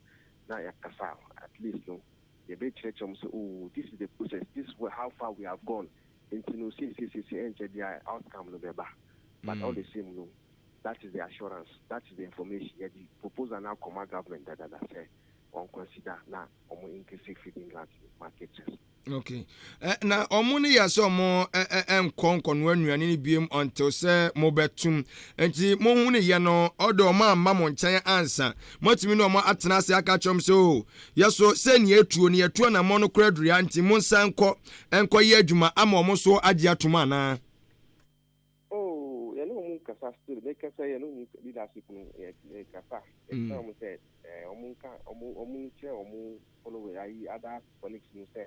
na yɛakasa, at least no yɛbɛkyerɛkyerɛ mo sɛ oh, this is the process, this is how far we have gone. Nti no sei sei sei sei, ɛnkyɛ bi a outcome no bɛba. But all the same no, that is the assurance, that is the information. Yɛde proposal na akɔma government dadada sɛ wɔn consider na wɔn increase feeding grant market. Okay, na ɔmo no yɛ sɛ ɔmo nkɔ nkɔnoa nnuane no biem until sɛ mobɛtum, nti mohu ne yɛ no ɔde ɔmo amma mo nkyɛn ansa moatumi ne ɔmo atena ase aka kyerɛm sɛ o yɛ so sɛ nea etuo no yɛtuo anammɔ no kora adua, nti mo nsa nkɔ nkɔyɛ adwuma ama ɔmo so agye atom anaa? Oh, yɛne ɔmo kasa still. Mekasa yɛne ɔmo leadership no yɛ kasa, yɛkyerɛ ɔmo sɛ ɔmo nka ɔmo nkyerɛ ɔmo follow ayi other colleagues no sɛ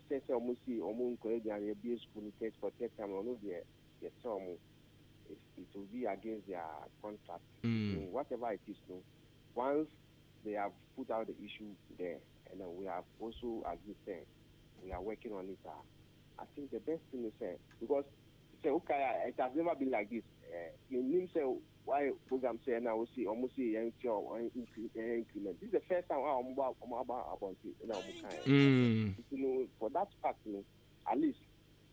sɛ ɔmo si ɔmo nkɔ aduane ebie school no third for third time, ɔno deɛ yɛkyerɛ ɔmo it will be against their contract. So whatever it is no, once they have put out the issue there and then we have also agreed sɛ we are working on it, I think the best thing is because sɛ okay, it has never been like this. Yɛnim sɛ why program sɛ na wosi ɔmo si yɛn ti ɔ increment. This is the first time a ɔmo ba, ɔmo aba abɔnten na ɔmo kan yɛ. For that fact no, at least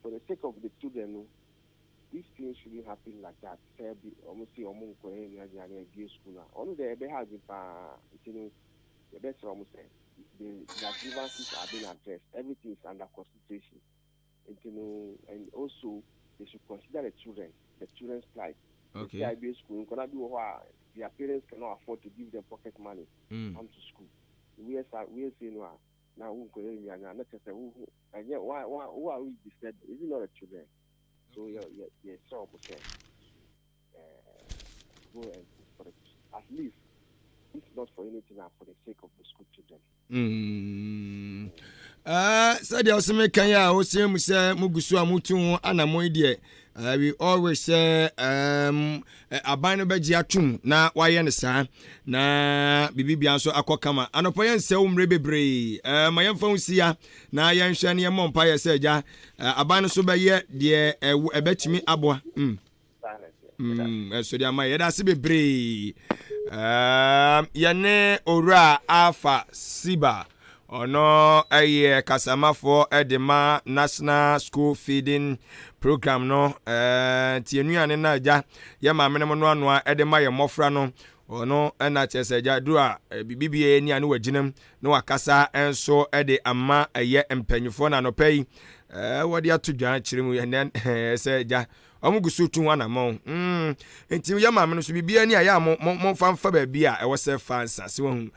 for the sake of the children no, this thing shouldn't happen like that sɛ bi ɔmo si ɔmo nkɔ yɛn nua gyina yɛ bie school na ɔno deɛ ɛbɛ ha adwene paa. Nti no yɛbɛsrɛ ɔmo sɛ the grievances are being addressed, everything is under consideration. Nti no, and also they should consider the children, the children's plight. Okay. Sɛ abie school, nkwadaa bi wɔ hɔ a their parents cannot afford to give them pocket money come to school. Woyɛ saa, woyɛ sei no a, na wo nkwadaa nnuane a na kyerɛ sɛ wo ɛnyɛ wa wa wo a wo disturb, is it not the children? So yɛ yɛ yɛ srɛ wɔn sɛ go and for the, at least if not for anything, for the sake of the school children. Sɛdeɛ ɔsɛ me kan a ɔsɛ mu sɛ mugu so a mutu ho anammɔn yi deɛ, we always sɛ aban no bɛgye atom na wayɛ no saa na biribibia nso akɔ kama. Anɔpa yɛnsɛ wo mmerɛ bebree, ma yɛmfa ho sia na yɛnhwɛ ne yɛmmɔ mpayɛ sɛ agya aban no so bɛyɛ deɛ ɛbɛtumi aboa. Ɛso de ama yɛda ase bebree. Yɛne Owura Alpha Siba, ɔno ɛyɛ kasamafoɔ ɛde ma National School Feeding Program no. Nti nnuane no agya yɛ maame no mu no anoa ɛde ma yɛ mmɔfra no, ɔno ɛna kyerɛ sɛ agya duru a biribi bi ani a ne wagyinam na wakasa nso ɛde ama ɛyɛ mpanyinfoɔ. Na anɔpa yi wɔde ato dwa kyerɛ mu ɛnɛ sɛ agya ɔmo gu so tu ho anammɔn. Nti yɛ maame no so biribiara ni a yɛ a mo mo momfa mfa baabi a ɛwɔ sɛ fa nsa sɛ wahu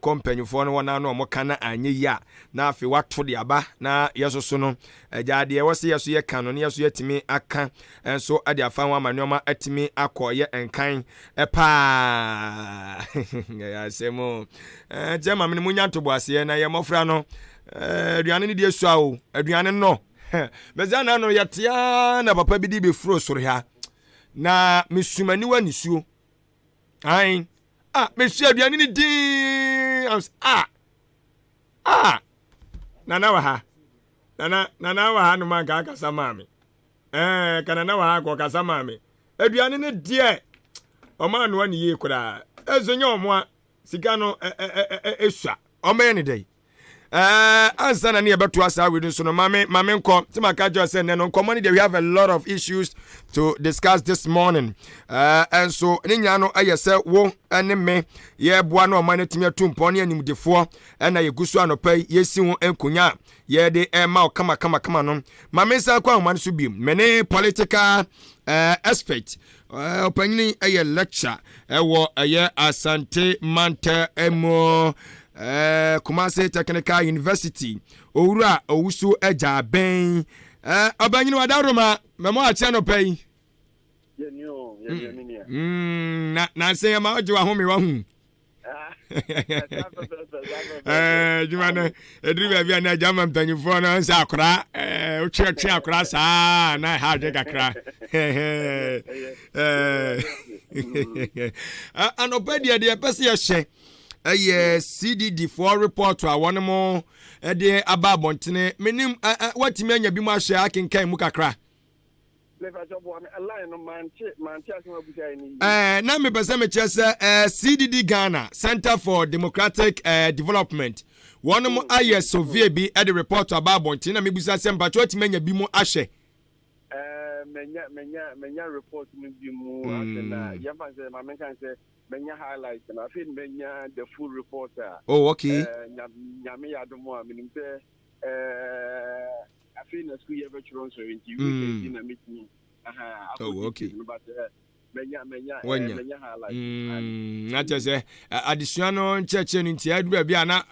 kɔ mpanyinfoɔ no wɔn ano ɔmo ka na anyɛ yie a, na afei wato de aba na yɛ soso no agya deɛ ɛwɔ sɛ yɛ so yɛ ka no ne yɛ so yɛtumi aka nso de afa ho ama nneɛma atumi akɔ yɛ nkan paa. Ɛyɛ asɛm o. Nti maame no munya ntoboaseɛ na yɛ mmɔfra no aduane no deɛ sua o, aduane no bɛsɛ na no yɛtea na papa bi de bɛfuro soro ha na mesum aniwa nisuo ae a mesua aduane no din a a nana wɔ ha, nana, nana wɔ ha nom anka akasa maa me ka nana wɔ ha nka ɔkasa maa me. Aduane no deɛ ɔma anoa ne yie koraa, ɛnso nyɛ ɔmo a sika no ɛsua ɔmɛyɛ ne dɛn. Ansa na ne yɛbɛtoa saa wei nso no, mame mame nkɔ sɛ maka kyerɛ sɛ nnɛ no nkɔmmɔ no deɛ, we have a lot of issues to discuss this morning. Ɛnso ne nyinaa no ɛyɛ sɛ wo ne me yɛboa no ɔman no atumi atu mpɔn ne animdefoɔ ɛna yɛgu so anɔpa yi yɛsi ho nkonya a yɛde ɛma wo kama kama kama no. Ma me nsa kɔ ahoma no so biom, me ne political expert, ɔpanyini ɛyɛ lecture ɛwɔ ɛyɛ Asante Mantɛ mu, Kumase Technical University, Owura Owusu Agya Abɛn. Ɔbanyini wadaroma mɛmɔ akyɛ nɔpɛ yi. Na nansɛ yɛ ma ɔgye wahome wahu adwuma no ɛduru baabi a na agya ma mpanyimfoɔ no sɛ akora wotweatwe akora saa na ɛha adwe kakra. Anɔpa deɛ ɛpɛ sɛ yɛhyɛ ɛyɛ CDD foɔ report a wɔn mo de aba abɔntene. Menim watumi anya bi mu ahyɛ akenkan mu kakra. Na mepɛ sɛ mekyerɛ sɛ CDD Ghana, Center for Democratic Development, wɔn mo ayɛ survey bi de report aba abɔntene na mebusa sɛ mpatwa watumi anya bi mu ahyɛ. Menya report no bi mu ahwɛ na yɛmfa sɛ ma menka sɛ menya highlight na afei menya the full report a. Oh, okay. Nyame yɛ adom a, menim sɛ afei na school yɛbɛtwerɛ nso nti weekend na metumi. Oh, okay. But menya Wanya. Menya highlight. Na kyerɛ sɛ adesua no nkyerɛkyerɛ no nti ɛdu baabi a na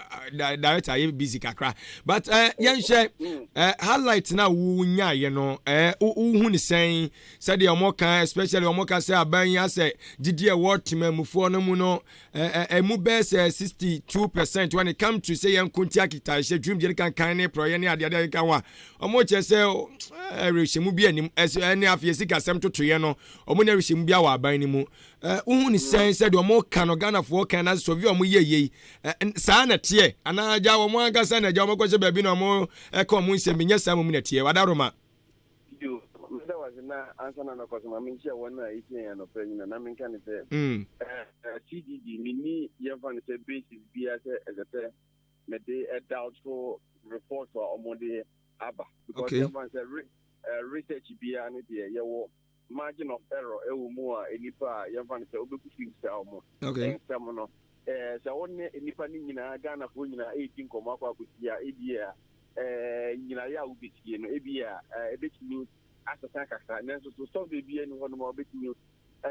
director ayɛ busy kakra, but yɛnhyɛ highlight na wonyaeɛ no, wohu ne sɛn sɛdeɛ ɔmo ka, especially ɔmo ka sɛ aban yi asɛ gyidi a ɛwɔ temamufoɔ no mu no ɛmu bɛɛ sɛ 62% when it come to sɛ yɛn nko nti akitahyɛ dwumdie no kankan ne porɔyɛ ne adeade ka ho a ɔmo kyerɛ sɛ ɛrehyɛmu bi anim ɛne afei sikasɛm totoeɛ no ɔmo ne ɛrehyɛmu bi awɔ aban no mu. Wohu ne sɛn sɛdeɛ ɔmo ka no, Ghanafoɔ kan na sɔvi a ɔmo yɛ yie saa na teɛ anaa agya ɔmo ankasa na agya ɔmo kɔhyɛ baabi na ɔmo ɛka ɔmo nsɛm bi nyɛ saa mu na teɛ wadaroma? Yo, meda wase na ansa na mɛkɔ so ma menkyia wɔn a ɛtia yɛn anɔpa nyina na menka ne sɛ CDD menni yɛmfa no sɛ basis biara sɛ ɛsɛ sɛ mede ɛdoubt report a ɔmode aba because yɛmfa no sɛ research biara no deɛ, yɛwɔ margin of error ɛwɔ mu a nnipa a yɛmfa no sɛ wobɛkusi saa ɔmo nsɛm no, sɛ wo ne nnipa no nyinaa, Ghanafoɔ nyinaa ɛredi nkɔmmɔ akɔ akɔsi a, ebi a nyinayɛ a wobɛsie no ebi a ɛbɛtumi asesa kakra, nanso so survey bi ani hɔ nom a wobɛtumi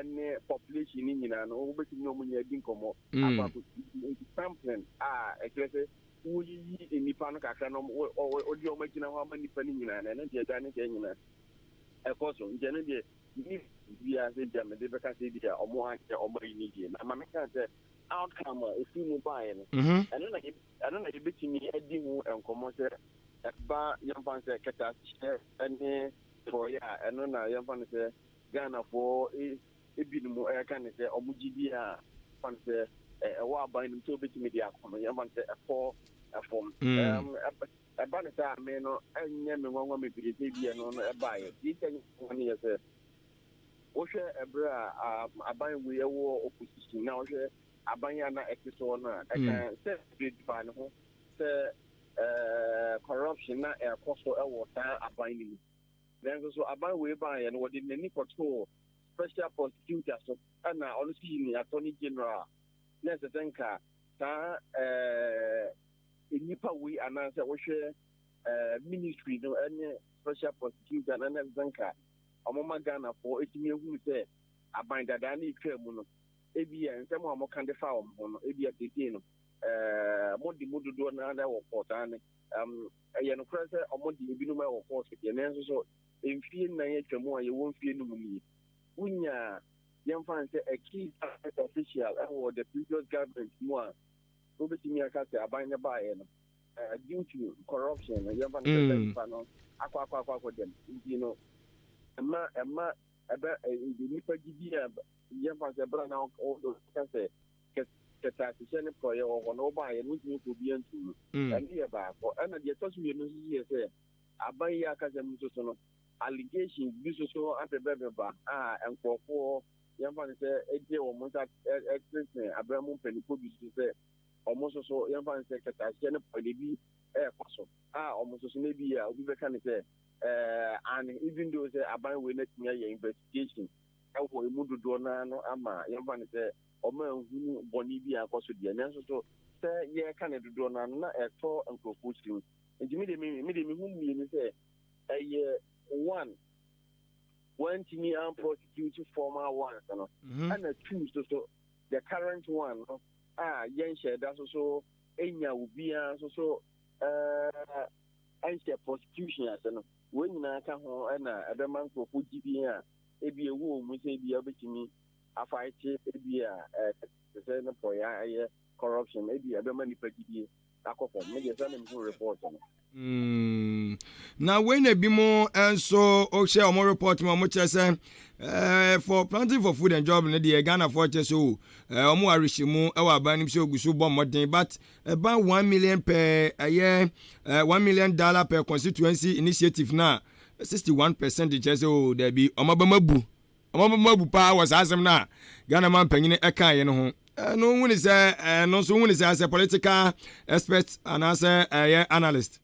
Ne population no nyinaa no, wobɛtumi ne wɔn nyinaa adi nkɔmmɔ akɔ akɔ nti sampling a ɛkyerɛ sɛ woyiyi nnipa no kakra na wɔde wɔn agyina hɔ ama nnipa no nyinaa no, ɛno deɛ agya ne sɛ nyinaa ɛkɔ so. Nti ɛno deɛ ne biara sɛ bia mede bɛka sɛ bi a ɔmo anyɛ ɔmo ayi ne yie na ma meka sɛ outcome a ɛfiri mu baeɛ no, ɛno na yɛbɛtumi adi ho nkɔmmɔ sɛ ɛba yɛmfa no sɛ kɛtɛasehyɛ ne porɔeɛ a, ɛno na yɛmfa no sɛ Ghanafoɔ binom reka no sɛ wɔn gyidie a yɛmfa no sɛ ɛwɔ aban no mu sɛ wɔbɛtumi de akɔ no, yɛmfa no sɛ ɛkɔ fam. Ɛba no saa a, me no ɛnyɛ me nwanwa bebree sɛ bi ɛno no ɛbaeɛ. Deɛ nti a ɛnyɛ me nwanwa no yɛ sɛ wohwɛ ɛberɛ a aban wei ɛwɔ opposition na wohwɛ aban a na ɛte soɔ no a, ɛka sɛ bebree faa ne ho sɛ corruption na ɛrekɔ so wɔ saa aban no mu. Nanso so aban wei baeɛ no, wɔde n'ani kɔtoo special prosecutor so ɛna ɔno nso yii ne attorney general a na ɛsɛ sɛ nka saa nnipa wei anaasɛ wohwɛ ministry no ne special prosecutor no na ɛsɛ sɛ nka wɔma Ghanafoɔ ɛtumi ahunu sɛ aban dadaa no ɛtwa mu no, ebia nsɛm a wɔka de fa wɔn ho no, ebia seesei no mode mu dodoɔ no ara wɔ court ane. Ɛyɛ nokorɛ sɛ wɔde ebinom wɔ kɔɔso deɛ, nanso so mfie nnan atwa mu a yɛwɔ mfie num nie, wonya yɛmfa no sɛ a key government official wɔ the previous government mu a wobɛtumi aka sɛ aban no baeɛ no, due to corruption no, yɛmfa no sɛ saa nipa no akɔ akɔ akɔ akɔ dɛm nti no, ɛma ɛma ɛbɛ nnipa gyidi a yɛmfa no sɛ berɛ na wɔka sɛ kɛtɛasehyɛ ne porɔeɛ wɔ hɔ no, wobaeɛ no wontumi mfa obiara nto mu. Ɛno yɛ baako. Ɛna deɛ ɛtɔ so mmienu nso so yɛ sɛ aban yi akasɛm nso so no, allegations bi nso so abɛbɛbɛba a nkurɔfoɔ yɛmfa no sɛ ɛgye wɔn nsa ɛtenetene abɛn mu mpanimfoɔ bi so sɛ wɔn nso so yɛmfa no sɛ kɛtɛasehyɛ ne porɔeɛ bi ɛrekɔ so a wɔn nso so no bi a obi bɛka no sɛ ɛɛ ane, even though sɛ aban wei no atumi ayɛ investigation ɛwɔ emu dodoɔ no ara no ama yɛmfa no sɛ wɔanhunu bɔne bi a ɛkɔ so deɛ, nanso so sɛ yɛreka no dodoɔ no ara no, na ɛtɔ nkurɔfoɔ tirim. Nti me deɛ me me deɛ mehu mmienu sɛ ɛyɛ one, wɔantumi amprosecute former ones no, ɛna two nso so the current one no a yɛnhyɛ da so so nya obiara nso so ɛɛ ɛnhyɛ prosecution ase no, wɔn nyinaa ka ho ɛna ɛbɛma nkurɔfoɔ gyidie a ebi ɛwɔ wɔn mu sɛ ebi a wobɛtumi afaete ebi a ɛte sɛ ne pɔyɛ a ɛyɛ corruption ebi a ɛbɛma nipa gyidie akɔ fam. Me deɛ saa na mehu report no. Na wei na ebi mo nso wohyɛ wɔn report mu a wɔn kyerɛ sɛ eh, for planting for food and job no deɛ Ghanafoɔ kyerɛ sɛ o eh, wɔn wɔ awerɛhyɛmu wɔ aban no mu sɛ ogu so bɔ mmɔden, but ɛba 1 million per ɛyɛ eh, $1 million per constituency initiative na 61% kyerɛ sɛ o dabi, wɔn abɛma bu, wɔn abɛma bu paa wɔ saa asɛm no a Ghana man panyin ɛkaeɛ no ho. Ɛno hu ne sɛ ɛno nso hu ne sɛ asɛ political expert anaasɛ ɛyɛ analyst.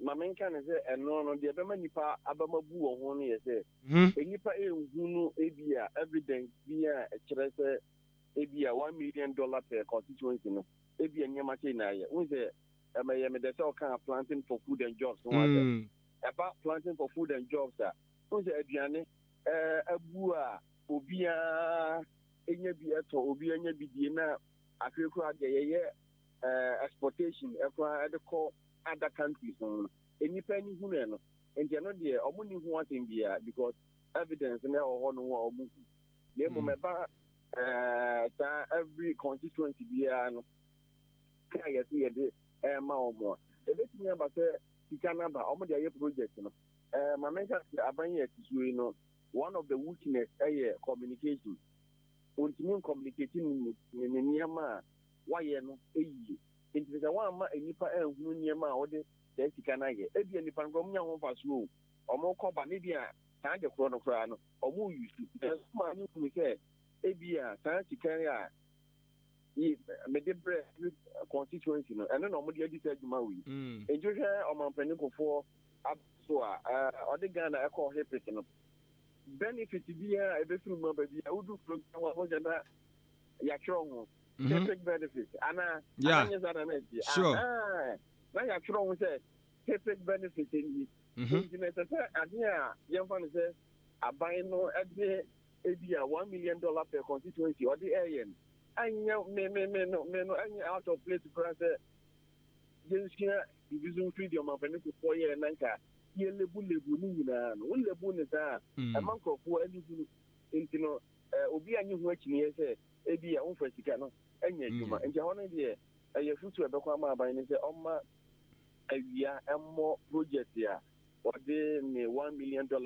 Ma menka ne sɛ ɛno no deɛ ɛbɛma nipa abama bu wɔ ho no yɛ sɛ nnipa ɛnhunu ebi a evidence bi a ɛkyerɛ sɛ ebi a $1 million per constituency no, ebi a nneɛma kyɛ nyinaa yɛ wohu sɛ ɛmɛyɛ medɛ sɛ ɔka planting for food and jobs ho asɛm. Ɛba planting for food and jobs a, wohu sɛ aduane abu a obiara nya bi ɛtɔ, obiara nya bi die, na afei koraa deɛ yɛyɛ exportation ɛkoraa ɛde kɔ other countries no, nnipa ani hunu no. Nti ɛno deɛ ɔmo ni ho asɛm biara because evidence no ɛwɔ hɔ no ho a ɔmo hu. Na mmom ɛba saa every constituency biara no ka yɛsɛ yɛde ɛɛma wɔn a, ebetumi aba sɛ sika no aba, ɔmo de ayɛ project no. Maame nka sɛ aban yɛ ti so yi no, one of the weakness ɛyɛ communication. Ontumi communicate ne nneɛma a wayɛ no yie. Nti sɛ wɔamma nnipa anhunu nneɛma a wɔde saa sika no ayɛ, ebia nnipa no koraa ɔmo nya ho mfasoɔ o, ɔmo kɔba ne bi a saa de korɔ no koraa no ɔmo yusu, nanso maa ne hunu sɛ ebia saa sika yi a mede brɛ constituency no, ɛno na ɔmo de adi saa adwuma wei. Nti wohwɛ ɔmampanin Kufuor so a ɔde Ghana ɛkɔɔ HIPC no, benefit biara a ɛbɛfiri mu aba bi a wodu kuro bi ho a wɔhyɛ na yɛatwerɛ ho HIPC benefit anaa ananyɛ saa na na ɛteɛ na yɛatwerɛ ho sɛ HIPC benefit nti. Nti na ɛsɛ sɛ adeɛ a yɛmfa no sɛ Aban no de ebi a $1 million per constituency ɔde ɛyɛ no, ɛnyɛ me no me no ɛnyɛ out of place koraa sɛ yɛnsua biribi so mfiri deɛ ɔmampanin Kufuor yɛɛ, na nka yɛlebu lebu ne nyinaa no, wo lebu ne saa a, ɛma nkurɔfoɔ ani hunu. Nti no obi a nye ho akyiniɛ sɛ ebi a womfa sika no ɛnyɛ adwuma. Nti ɛhɔ no deɛ, ɛyɛ foto a ɛbɛkɔ ama aban no sɛ ɔma awia ɛmmɔ project a ɔde ne $1 million per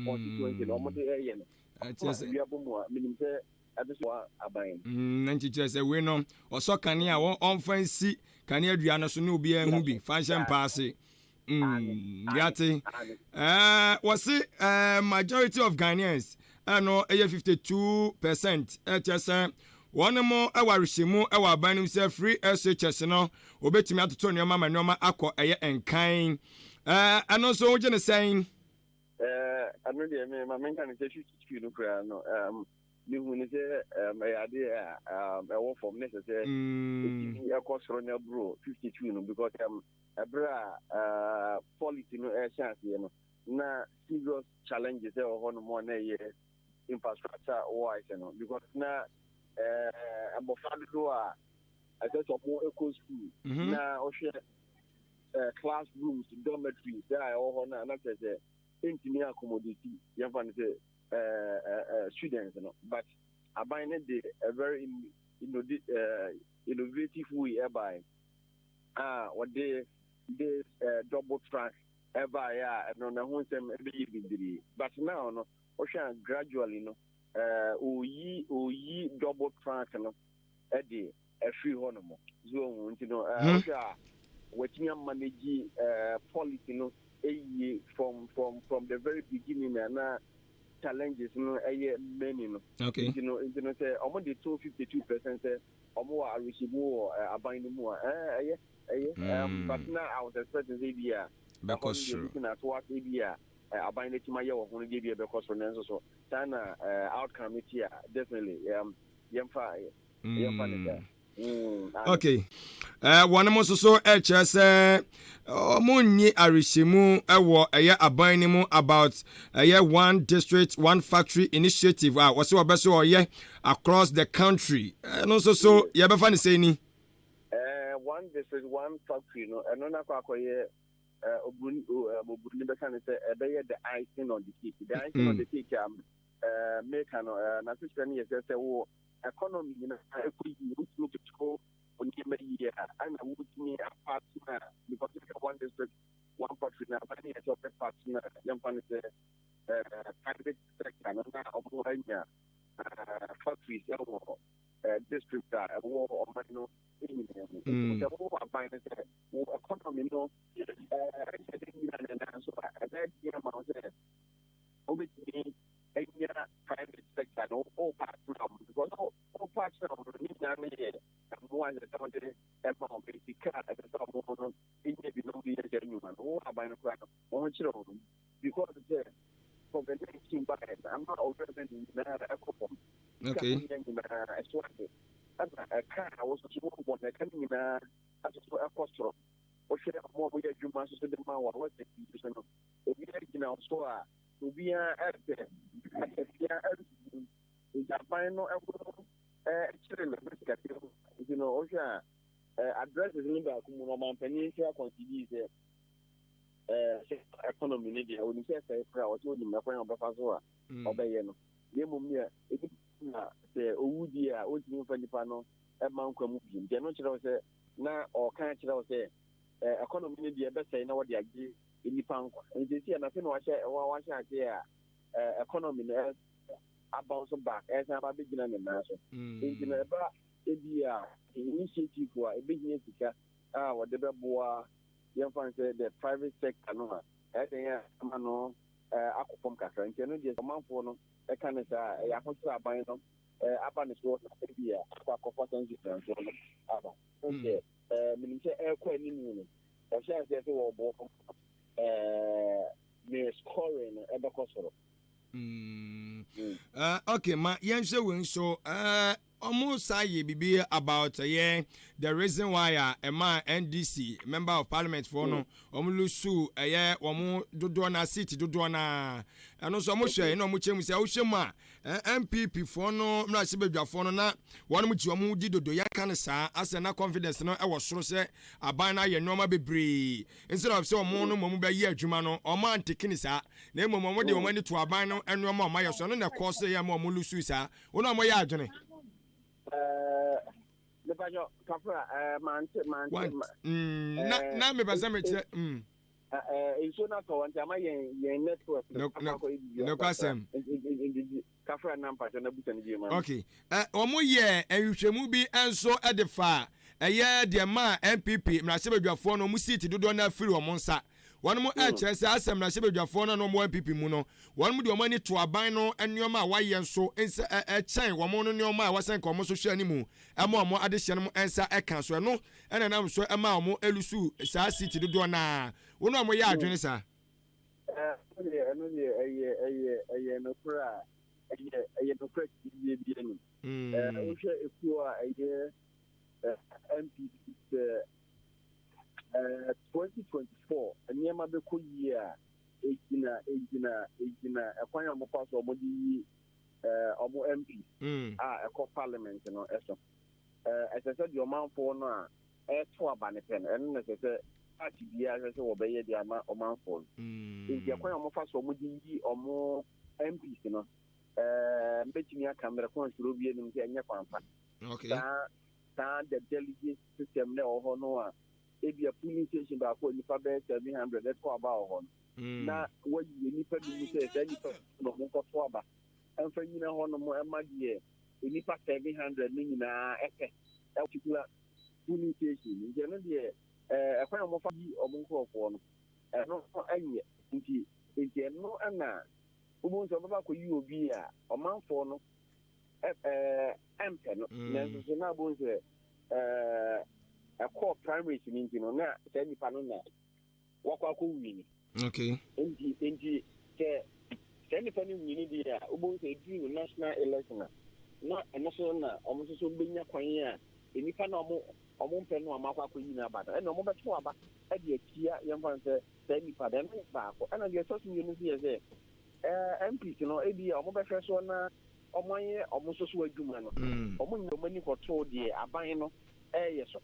constituency na ɔmode ɛyɛ no. Ɛkyerɛ sɛ awia bɔ mu a, menim sɛ ɛbɛ so aban. Na nti kyerɛ sɛ wei no, ɔsɔ kanea a, ɔmfa nsi kanea dua no so ne obiara hu bi fa nhyɛ mpa ase. Yate. Wɔse majority of Ghanaians, ɛno ɛyɛ 52%, ɛkyerɛ sɛ wɔn mo ɛwɔ arehyɛmu ɛwɔ aban no mu sɛ free SHS no obetumi atoto nneɛma ma nneɛma akɔ ɛyɛ nkan. Ɛno nso wogye ne sɛn? Ɛno deɛ, me ma menka ne sɛ 52 no koraa no, mehu ne sɛ ɛyɛ adeɛ a ɛwɔ fam ne sɛ ɛtumi ɛkɔ soro no aburo 52 no, because ɛberɛ a policy no ɛhyɛ aseɛ no, na serious challenges ɛwɔ hɔ nom a na ɛyɛ infrastructure wise no, because na mmɔfra dodoɔ a ɛsɛ sɛ ɔmo ɛkɔ school, na ɔhwɛ classrooms, dormitories a ɛwɔ hɔ no a, na kyerɛ sɛ ɛntumi accommodate, yɛmfa no sɛ students no. But aban no de a very innovative way ɛbae a wɔde this double track ɛbaeɛ a, ɛno na ho nsɛm ɛbɛyɛ bebree. But now no, wohwɛ a, gradually no, oyi double track no ɛde ɛfiri hɔ nom so ohun. Nti no, wohwɛ a, watumi amanage policy no ɛyie from the very beginning a na challenges no ɛyɛ many no. Nti no sɛ ɔmo de to 52% sɛ ɔmo wɔ arehyɛmu wɔ aban no mu a, ɛyɛ. But na I was expecting sɛ ebi a bɛkɔ ɛhɔ no deɛ, soro. Looking at what ebi a aban no atumi ayɛ wɔ ho no deɛ, bi a ɛbɛkɔ soro, nanso so saa na outcome no ti a, definitely yɛmfa ne saa. Okay, wɔn mo nso so ɛkyerɛ sɛ ɔmo nyi arehyɛmu ɛwɔ ɛyɛ aban no mu about ɛyɛ One District One Factory initiative a wɔsɛ wɔbɛ so ɔyɛ across the country. Ɛno nso so yɛbɛfa ne sɛ ni. One District One Factory no, ɛno na akɔ akɔyɛ oburoni bɛka ne sɛ ɛbɛyɛ the icing on the cake. The icing on the cake a meka no, n'asekyerɛ no yɛ sɛ wo economy nyinaa ɛkɔ yie, wotumi toto wo nneɛma yie a, ɛna wotumi apartner, because yɛka One District One Factory na aban ne yɛ sɛ ɔbɛ partner, yɛmfa no sɛ private sector no, na ɔmo anya factories ɛwɔ district a ɛwɔ ɔman no nyinaa mu. Nti sɛ wowɔ aban no sɛ wo economy no ɛhyɛ de nyina ne nan so a, ɛbɛyɛ den ama wo sɛ wobɛtumi anya private sector no wo partner ɔmo, because wo partner ɔmo no, ne nyinaa no yɛ mmoa a ɛsɛ sɛ wode ɛma ɔmo, sika a ɛsɛ sɛ ɔmo no nya bi na ɔmo yɛ sɛ nnwuma no. Wo aban no koraa no, wɔn kyerɛ wɔn, because sɛ COVID-19 baeɛ no, ama ɔwura bɛ ne nyinaa ɛkɔ fam. Sika a wonya nyinaa ɛso ade, ɛna ɛka a wososo wɔbɔ no, ɛka no nyinaa asoso ɛkɔ soro. Wohwɛ ɔmo a wɔyɛ adwuma nso so de ma wo a, wɔsɛ pii so no, obiara gyina wo so a, obiara ɛpɛ akatua ɛnsusu. Nti aban no ɛho ɛkyerɛ no ɛbɛ sikatua mu. Nti no, wohwɛ a, addresses no baako mu no, ɔmanpanyin nso akɔnsidi sɛ sɛ economy no deɛ, onim sɛ ɛsɛe koraa, ɔsɛ onim ɛkwan a ɔbɛfa so a ɔbɛyɛ no. Na mmom nea ebi na sɛ owu di a, ontumi mfa nipa no ɛma nkwa mu bio. Nti ɛno kyerɛ wo sɛ na ɔka kyerɛ wo sɛ economy no deɛ, ɛbɛsɛe na wɔde agye nipa nkwa. Nti esi a nafe na wahyɛ aseɛ a economy no abounce back, ɛsan aba abɛgyina ne nan so. Nti na ɛba ebi a initiative a ebɛhia sika a wɔde bɛboa, yɛmfa no sɛ the private sector no a, ɛdɛn a ama no akɔ fam kakra. Nti ɛno deɛ, ɔmanfoɔ no ɛka ne saa, ɛyɛ ahokyerɛ aban no aba ne soɔ, na ebi a akɔ akɔfa saa nsusuansoɔ no aba. Sɛ menim sɛ ɛrekɔ anim no, ɔhyɛ aseɛ sɛ wɔbɔ ne scoring no, ɛbɛkɔ soro. Okay, ma yɛnhwɛ wei nso. Ɔmo san yɛ biribi about ɛyɛ the reason why a ɛmaa NDC member of parliament foɔ no ɔmo lose ɛyɛ wɔn dodoɔ na seat dodoɔ na ɛno nso ɔmo hwɛ ɛna ɔmo kyerɛ mu sɛ ɔhwɛ mu a NPP foɔ no mmarahyɛbadwafoɔ no na wɔn gye wɔn di dodo. Yɛka no saa asɛ na confidence no ɛwɔ soro sɛ aban no ayɛ nneɛma bebree instead of sɛ ɔmo no mmom bɛyɛ adwuma no, ɔmo anteke ne saa na mmom ɔmo de wɔn ani to aban no nneɛma a ɔmo ayɛ so. Ɛno na ɛkɔɔ so yɛ ma ɔmo lose saa. Wɔn a ɔmo yɛ adwene. Mepatwɔ kafra, mante mante. Na mepɛ sɛ mekyerɛ. Nsuo no atɔ nti ama yɛn network. Nokwasɛm. Kafra, na mpatwɔ na busa no bio ma. Okay, wɔn yɛ nhwehwɛmu bi nso de fa ɛyɛ deɛ ma NPP mmarahyɛbadwafoɔ no wɔn seat dodoɔ no afiri wɔn nsa. Wɔn mo ɛkyerɛ sɛ asɛ mmarahyɛbadwafoɔ no a wɔn NPP mu no, wɔn mo de wɔn ani to aban no nneɛma a wɔayɛ nso nsa ɛkyɛn wɔn no nneɛma a wɔsɛn ka wɔn nso hwɛ anim ɛma wɔn adehyɛ no nsa ɛka so. Ɛno ɛna nam so ɛma wɔn e lose saa seat dodoɔ naa. Wɔn a wɔyɛ adwene saa. Ɛno deɛ ɛyɛ nokorɛ a ɛyɛ nokorɛ yie bi anim. Wohwɛ ekuo a ɛyɛ NPP sɛ 2024 nneɛma bɛkɔ yie a, egyina ɛkwan a wɔfa so wɔde yi wɔn MP a ɛkɔ parliament no ɛso. Ɛsɛ sɛ deɛ ɔmanfoɔ no a ɛto aba ne pɛ no, ɛno na ɛsɛ sɛ party biara hwɛ sɛ wɔbɛyɛ de ama ɔmanfoɔ no. Nti ɛkwan a wɔfa so wɔde yi wɔn MPs no, mbɛtumi aka mmerɛ kɔn soro bi anim sɛ ɛnyɛ kwan pa. Saa the delegate system na ɛwɔ hɔ no a, ebi a polling station baako a nipa bɛyɛ 700 ɛto aba wɔ hɔ no, na wayi nipa bi mu sɛ saa nipa na ɔmo nkɔto aba ɛmfa nyina hɔ nom ɛma deɛ nipa 700 no nyinaa ɛpɛ particular polling station. Nti ɛno deɛ, ɛkwan a wɔfa yi ɔmo nkurɔfoɔ no, ɛno ɛnyɛ. Nti ɛno ɛna wobɛhu sɛ ɔbɛba akɔyi obi a ɔmanfoɔ no ɛmpɛ no. Nanso so na wobɛhu sɛ ɛkɔɔ primaries no nti no, na saa nipa no na wakɔ akɔ win. Nti sɛ saa nipa no win deɛ a, wobɛhu sɛ ɛduru no national election a, na ɛno so na ɔmo nso so bɛnya kwan a nipa na ɔmo mpɛ no a ɔmo akɔ akɔyi no aba no, ɛna ɔmo bɛto aba ɛde atia yɛmfa no sɛ saa nipa no. Ɛno yɛ baako. Ɛna deɛ ɛtɔ so mmienu nso yɛ sɛ MPs no ebi a ɔmo bɛhwɛ so na ɔmo ayɛ ɔmo nso so adwuma no, ɔmo nyɛ ɔmo ani kɔtoo deɛ aban no ɛɛyɛ so.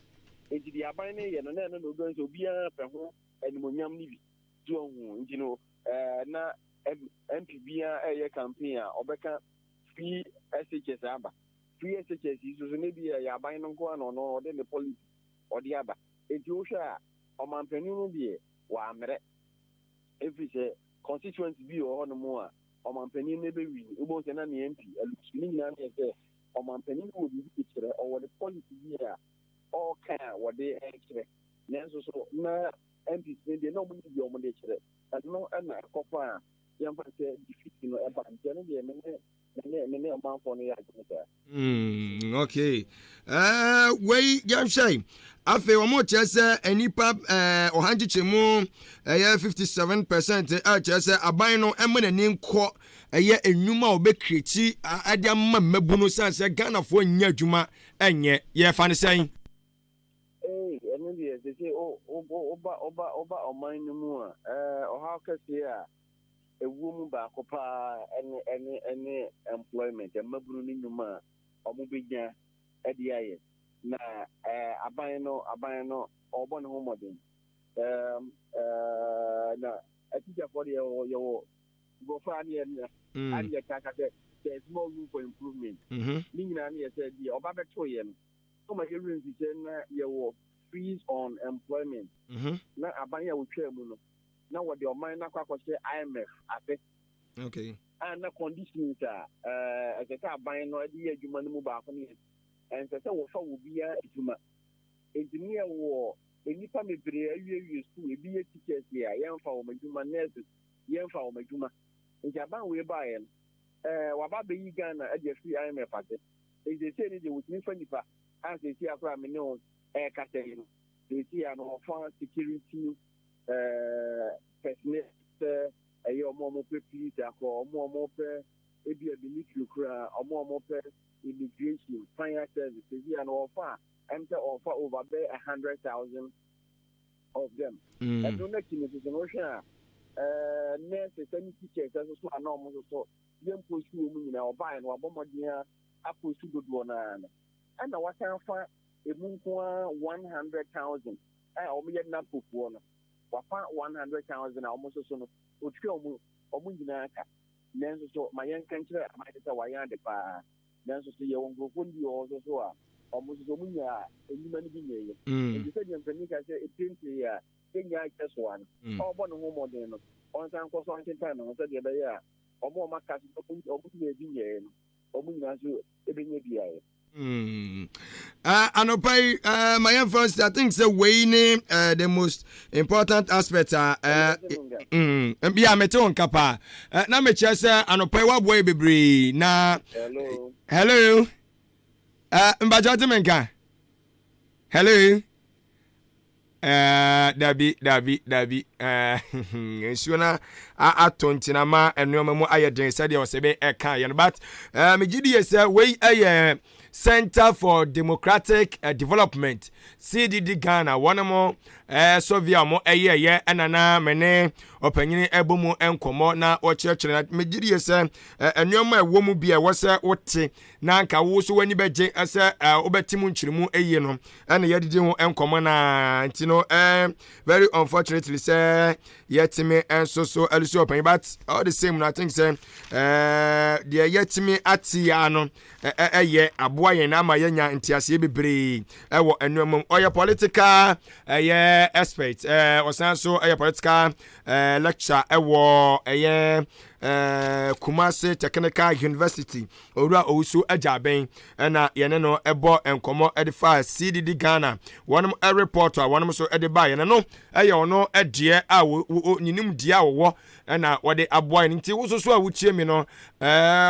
Eti deɛ aban no yɛ no, na ɛno na obi sɛ obiara pɛ ho animonyam no bi so ɔhu. Nti no na MP biara ɛyɛ campaign a, ɔbɛka free SHS aba. Free SHS yi soso ne bi yɛ aban no nko ara na ɔno ɔde ne policy ɔde aba. Eti wohwɛ a, ɔmanpanin no deɛ wammerɛ, efiri sɛ constituency bi wɔ hɔnom a ɔmanpanin no bɛwi, wobɛhu sɛ na ne MP a lose. Ne nyinaa no yɛ sɛ ɔmanpanin no wɔ biribi kyerɛ, ɔwɔ ne policy bi a ɔreka a wɔde ɛkyerɛ, nanso so na MPs no deɛ na ɔmo ne deɛ ɔmo de kyerɛ. Ɛno ɛna ɛkɔfa a yɛmfa sɛ defeat no ɛba. Nti ɛno deɛ me ne ɔmanfoɔ no yɛ adwene saa. Okay, wei yɛnhwɛ. Afei wɔn kyerɛ sɛ nipa 100 nkyekyɛmu ɛyɛ 57% ɛkyerɛ sɛ aban no ɛma n'ani nkɔ ɛyɛ enwuma a ɔbɛ create ɛde ama mmabunu san sɛ Ghanafoɔ nyɛ adwuma ɛnyɛ. Yɛfa ne sɛn? Ee, ɛno deɛ sese woba ɔman no mu a, ɔhaw kɛseɛ a ɛwɔ mu baako paa ɛne employment, mmabunu no nnwuma a ɔmo bɛnya ɛde ayɛ. Na aban no ɔbɔ ne ho mmɔden. Na atikyafoɔ deɛ, yɛwɔ nkurɔfoɔ a ne yɛ ane yɛ kaka sɛ there is more room for improvement. Ne nyinaa ne yɛ sɛ deɛ ɔba bɛto yɛ no ɔma yɛwerɛ mfi sɛ na yɛwɔ freeze on employment. Na aban a wotwaa mu no, na wɔde ɔman no akɔ akɔhyɛ IMF ase. A na conditions a ɛsɛ sɛ aban no de yɛ adwuma no mu baako no yɛ ɛnsɛ sɛ wɔfa wɔ biara adwuma. Nti ne yɛwɔ nnipa bebree awiewie school, ebi yɛ teachers a yɛmfa wɔn adwuma, nurses yɛmfa wɔn adwuma. Nti aban wei baeɛ no, waba abɛyi Ghana de afiri IMF ase. Nti seesei no deɛ, wɔtumi fa nipa a seesei akora me ne wo ɛrekasa yi no, seesei a no wɔfa security personnel sɛ ɛyɛ ɔmo a ɔmo pɛ police akɔ, ɔmo a ɔmo pɛ. Ebi a military koraa, ɔmo a ɔmo pɛ immigration, fire service, ebi a no ɔfa a ɛm sɛ ɔfa over bɛyɛ 100,000 of them. Ɛno n'akyi no soso no, wohwɛ a nurses ne teachers nso so a na ɔmo nso so yɛn post wɔ mu nyinaa, ɔbaa no wabɔ mmɔden a apost dodoɔ naa no, ɛna wasan fa emu nko ara 100,000 a wɔn yɛ NABCOfoɔ no, wafa 100,000 a wɔn nso so no otua wɔn nyinaa ka. Nanso so ma yɛn nka nkyerɛ aman sɛ wayɛ ade paa, nanso so yɛwɔ nkurɔfoɔ no bi wɔ hɔ nso so a wɔn nso so wɔn nyaa enyima no bi nyɛɛyɛ. Nti sɛdeɛ mpanyin ka sɛ epirempire a yɛnya akyɛ so ano, ɔrebɔ ne ho mmɔden no, ɔnsan nkɔ so ntentan ne ho sɛdeɛ ɛbɛyɛ a wɔn a wɔn aka so wɔn nyinaa bi nyɛɛ no, wɔn nyinaa nso ebɛnya bi ayɛ. Anɔpa yi, ma yɛmfa nsi, I think sɛ wei ne the most important aspect a bia mete wo nka paa. Na mekyerɛ sɛ anɔpa yi woaboa yɛ bebree na Hello. Hello, mbakyɛ wote me nka? Hello. Dabi, dabi, dabi. Nsuo no atɔ nti na ma nneɛma mu ayɛ den sɛdeɛ ɔsɛ bɛ ɛka yɛ no, but megye di yɛ sɛ wei ɛyɛ Center for Democratic Development, CDD Ghana, wɔn mo survey a wɔn ɛyɛɛyɛ, ɛna na me ne ɔpanyin ɛbɔ mu nkɔmmɔ na wɔkyerɛkyerɛ, na megye di yɛ sɛ nneɛma a ɛwɔ mu bi a ɛwɔ sɛ wote na nka wo so w'ani bɛgye sɛ wobɛte mu nkyerɛmu yie no, ɛna yɛdidi ho nkɔmmɔ. Na nti no, very unfortunately sɛ yɛtumi nso so ɛlusu ɔpanyin, but all the same no, I think sɛ deɛ yɛtumi ate ya no ɛyɛ aboa yɛn ama yɛnya nteaseɛ bebree ɛwɔ nneɛma mu. Ɔyɛ political ɛyɛ expert, ɔsan so ɛyɛ political lecturer ɛwɔ ɛyɛ Kumasi Technical University. Owura Owusu Agyaben ɛna yɛne no ɛbɔ nkɔmmɔ ɛde fa CDD Ghana wɔnom report a wɔnom nso ɛde ba yɛne no, ɛyɛ ɔno ɛdeɛ a ne deɛ a wɔwɔ ɛna wɔde aboa yɛn. Nti wo soso a wotie mi no,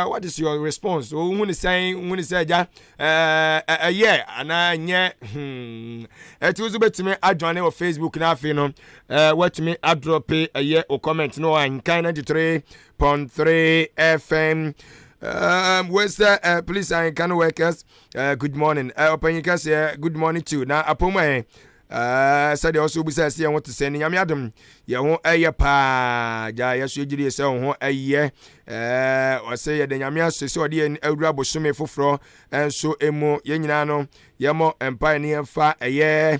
what is your response? Wohu ne sɛn? Wohu ne sɛ agya ɛyɛ anaa nyɛ? Ɛti wo so bɛtumi adwane wɔ Facebook na afei no watumi adrop ɛyɛ wo comment no wɔ Ahenkan 93.3 FM. We say, please, Ahenkan workers, good morning. Ɔpanyin kɛseɛ, good morning too. Na apɔmu ɛ sɛdeɛ ɔso bisa sɛ yɛn ho te sɛ ne, Nyame adom yɛn ho ɛyɛ paa gya. Yɛso yɛgyiri sɛ wo ho ɛyɛ. Ɔsɛ yɛde Nyame ase sɛ ɔde yɛn awura bosome foforɔ nso mu. Yɛn nyinaa no, yɛmmɔ mpae ne yɛmfa ɛyɛ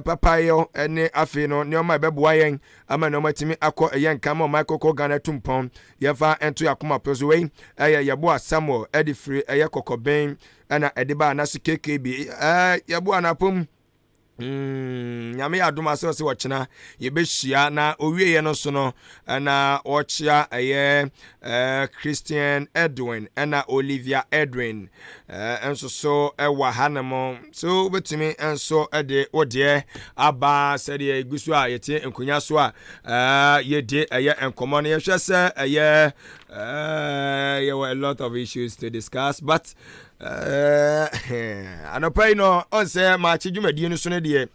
papayɔ ne afei no nneɛma a ɛbɛboa yɛn ama nneɛma tumi akɔ ɛyɛ nka ma ɔman kɔkɔ Ghana tu mpɔn, yɛmfa nto yɛ akoma pɛ so. Wei ɛyɛ Yɛboa Samuel ɛde firi ɛyɛ Kɔkɔbɛn ɛna ɛde ba anaso KKB. Yɛboa anapom. Nyame yɛ adom asɛ sɛ wɔkyena yɛbɛhyia na owieɛ no so no, ɛna wɔkyea ɛyɛ Christian Edwin ɛna Olivia Edwin nso so ɛwɔ ha no mo so. Wobɛtumi nso de wo deɛ aba sɛdeɛ ɛgu so a yɛte nkonnwa so a yɛdi ɛyɛ nkɔmmɔ no. Yɛhwɛ sɛ ɛyɛ yɛwɔ a lot of issues to discuss, but anɔpa yi no, ɔnsɛ maakye dwumadie no so no deɛ,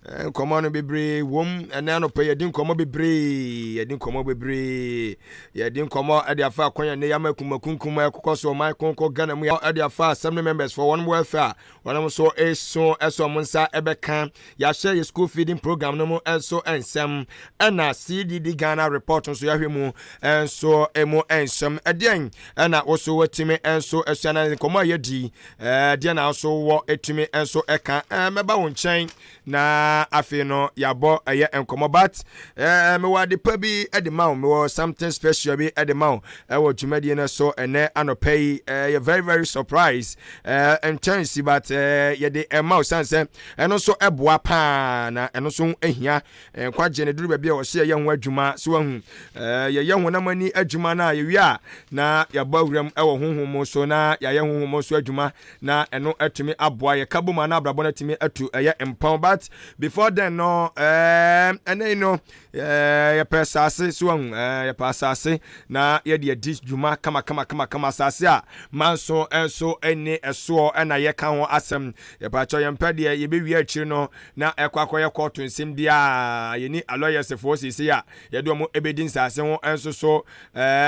nkɔmmɔ no bebree wom. Ɛnɛ anɔpa yɛdi nkɔmmɔ bebree, yɛdi nkɔmmɔ bebree, yɛdi nkɔmmɔ ɛde afa akwan yɛn ne yɛama kumakunkum ɛkokɔ so ɔman konkɔ Ghana mu, ɛde afa assembly members for wɔn welfare a wɔn nso eso ɛsɔ wɔn nsa ɛbɛka. Yɛahyɛ yɛ school feeding program no mu nso nsɛm, ɛna CDD Ghana report nso yɛahwɛ mu nso emu nsɛm. Ɛdeɛn ɛna woso watumi nso asua na nkɔmmɔ a yɛdi ɛdeɛn na nso wɔ etumi nso ɛka? Mɛba wo nkyɛn na afei no yɛabɔ ɛyɛ nkɔmmɔ, but mewɔ ade pa bi ɛde ma wo, mewɔ something special bi ɛde ma wo ɛwɔ dwumadie no so ɛnɛ anɔpa yi. Ɛyɛ very very surprise, nkyɛnsi, but yɛde ɛma wo san sɛ ɛno nso ɛboa paa na ɛno nso ehia nkwagye ne duru baabi a wɔhyɛ yɛyɛ ho adwuma so. Ahu yɛyɛ honam ani adwuma no a, yɛwie a na yɛabɔ awuram ɛwɔ honhom mu so na yɛayɛ honhom mu so adwuma na ɛno atumi aboa yɛka bom a na abrabɔ no atumi atu ɛyɛ mpɔn. But Before then no, ɛnɛ yi no, yɛpɛ asase so ahu, yɛpɛ asase na yɛde adi dwuma kama kama kama kama. Asase a manso nso ne ɛsoɔ ɛna yɛka ho asɛm. Yɛpɛ yɛmpɛ deɛ yɛbɛwie akyiri no na ɛkɔ akɔyɛ kɔɔto nsɛm biara. Yɛni alɔyɛsɛfoɔ seesei a yɛde wɔn ɛbɛdi nsase ho nso so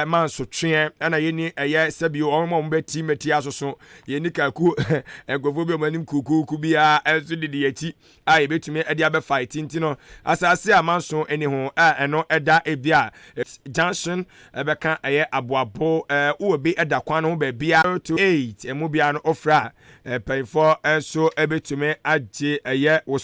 manso tweɛ, ɛna yɛni ɛyɛ sɛbi wɔn a wɔn bɛti mɛti asoso. Yɛni kaku nkurɔfoɔ bi a wɔn anim kukuuku biara nso didi akyi a yɛbɛtumi de abɛfa eti. Nti no, asase a manso ani ho a ɛno ɛda ebi a junction ɛbɛka ɛyɛ Aboabo wɔ bi ɛda kwan no ho baabi a to 8 ɛmu biara no, ofra mpanyinfoɔ nso ɛbɛtumi agye ɛyɛ wɔ.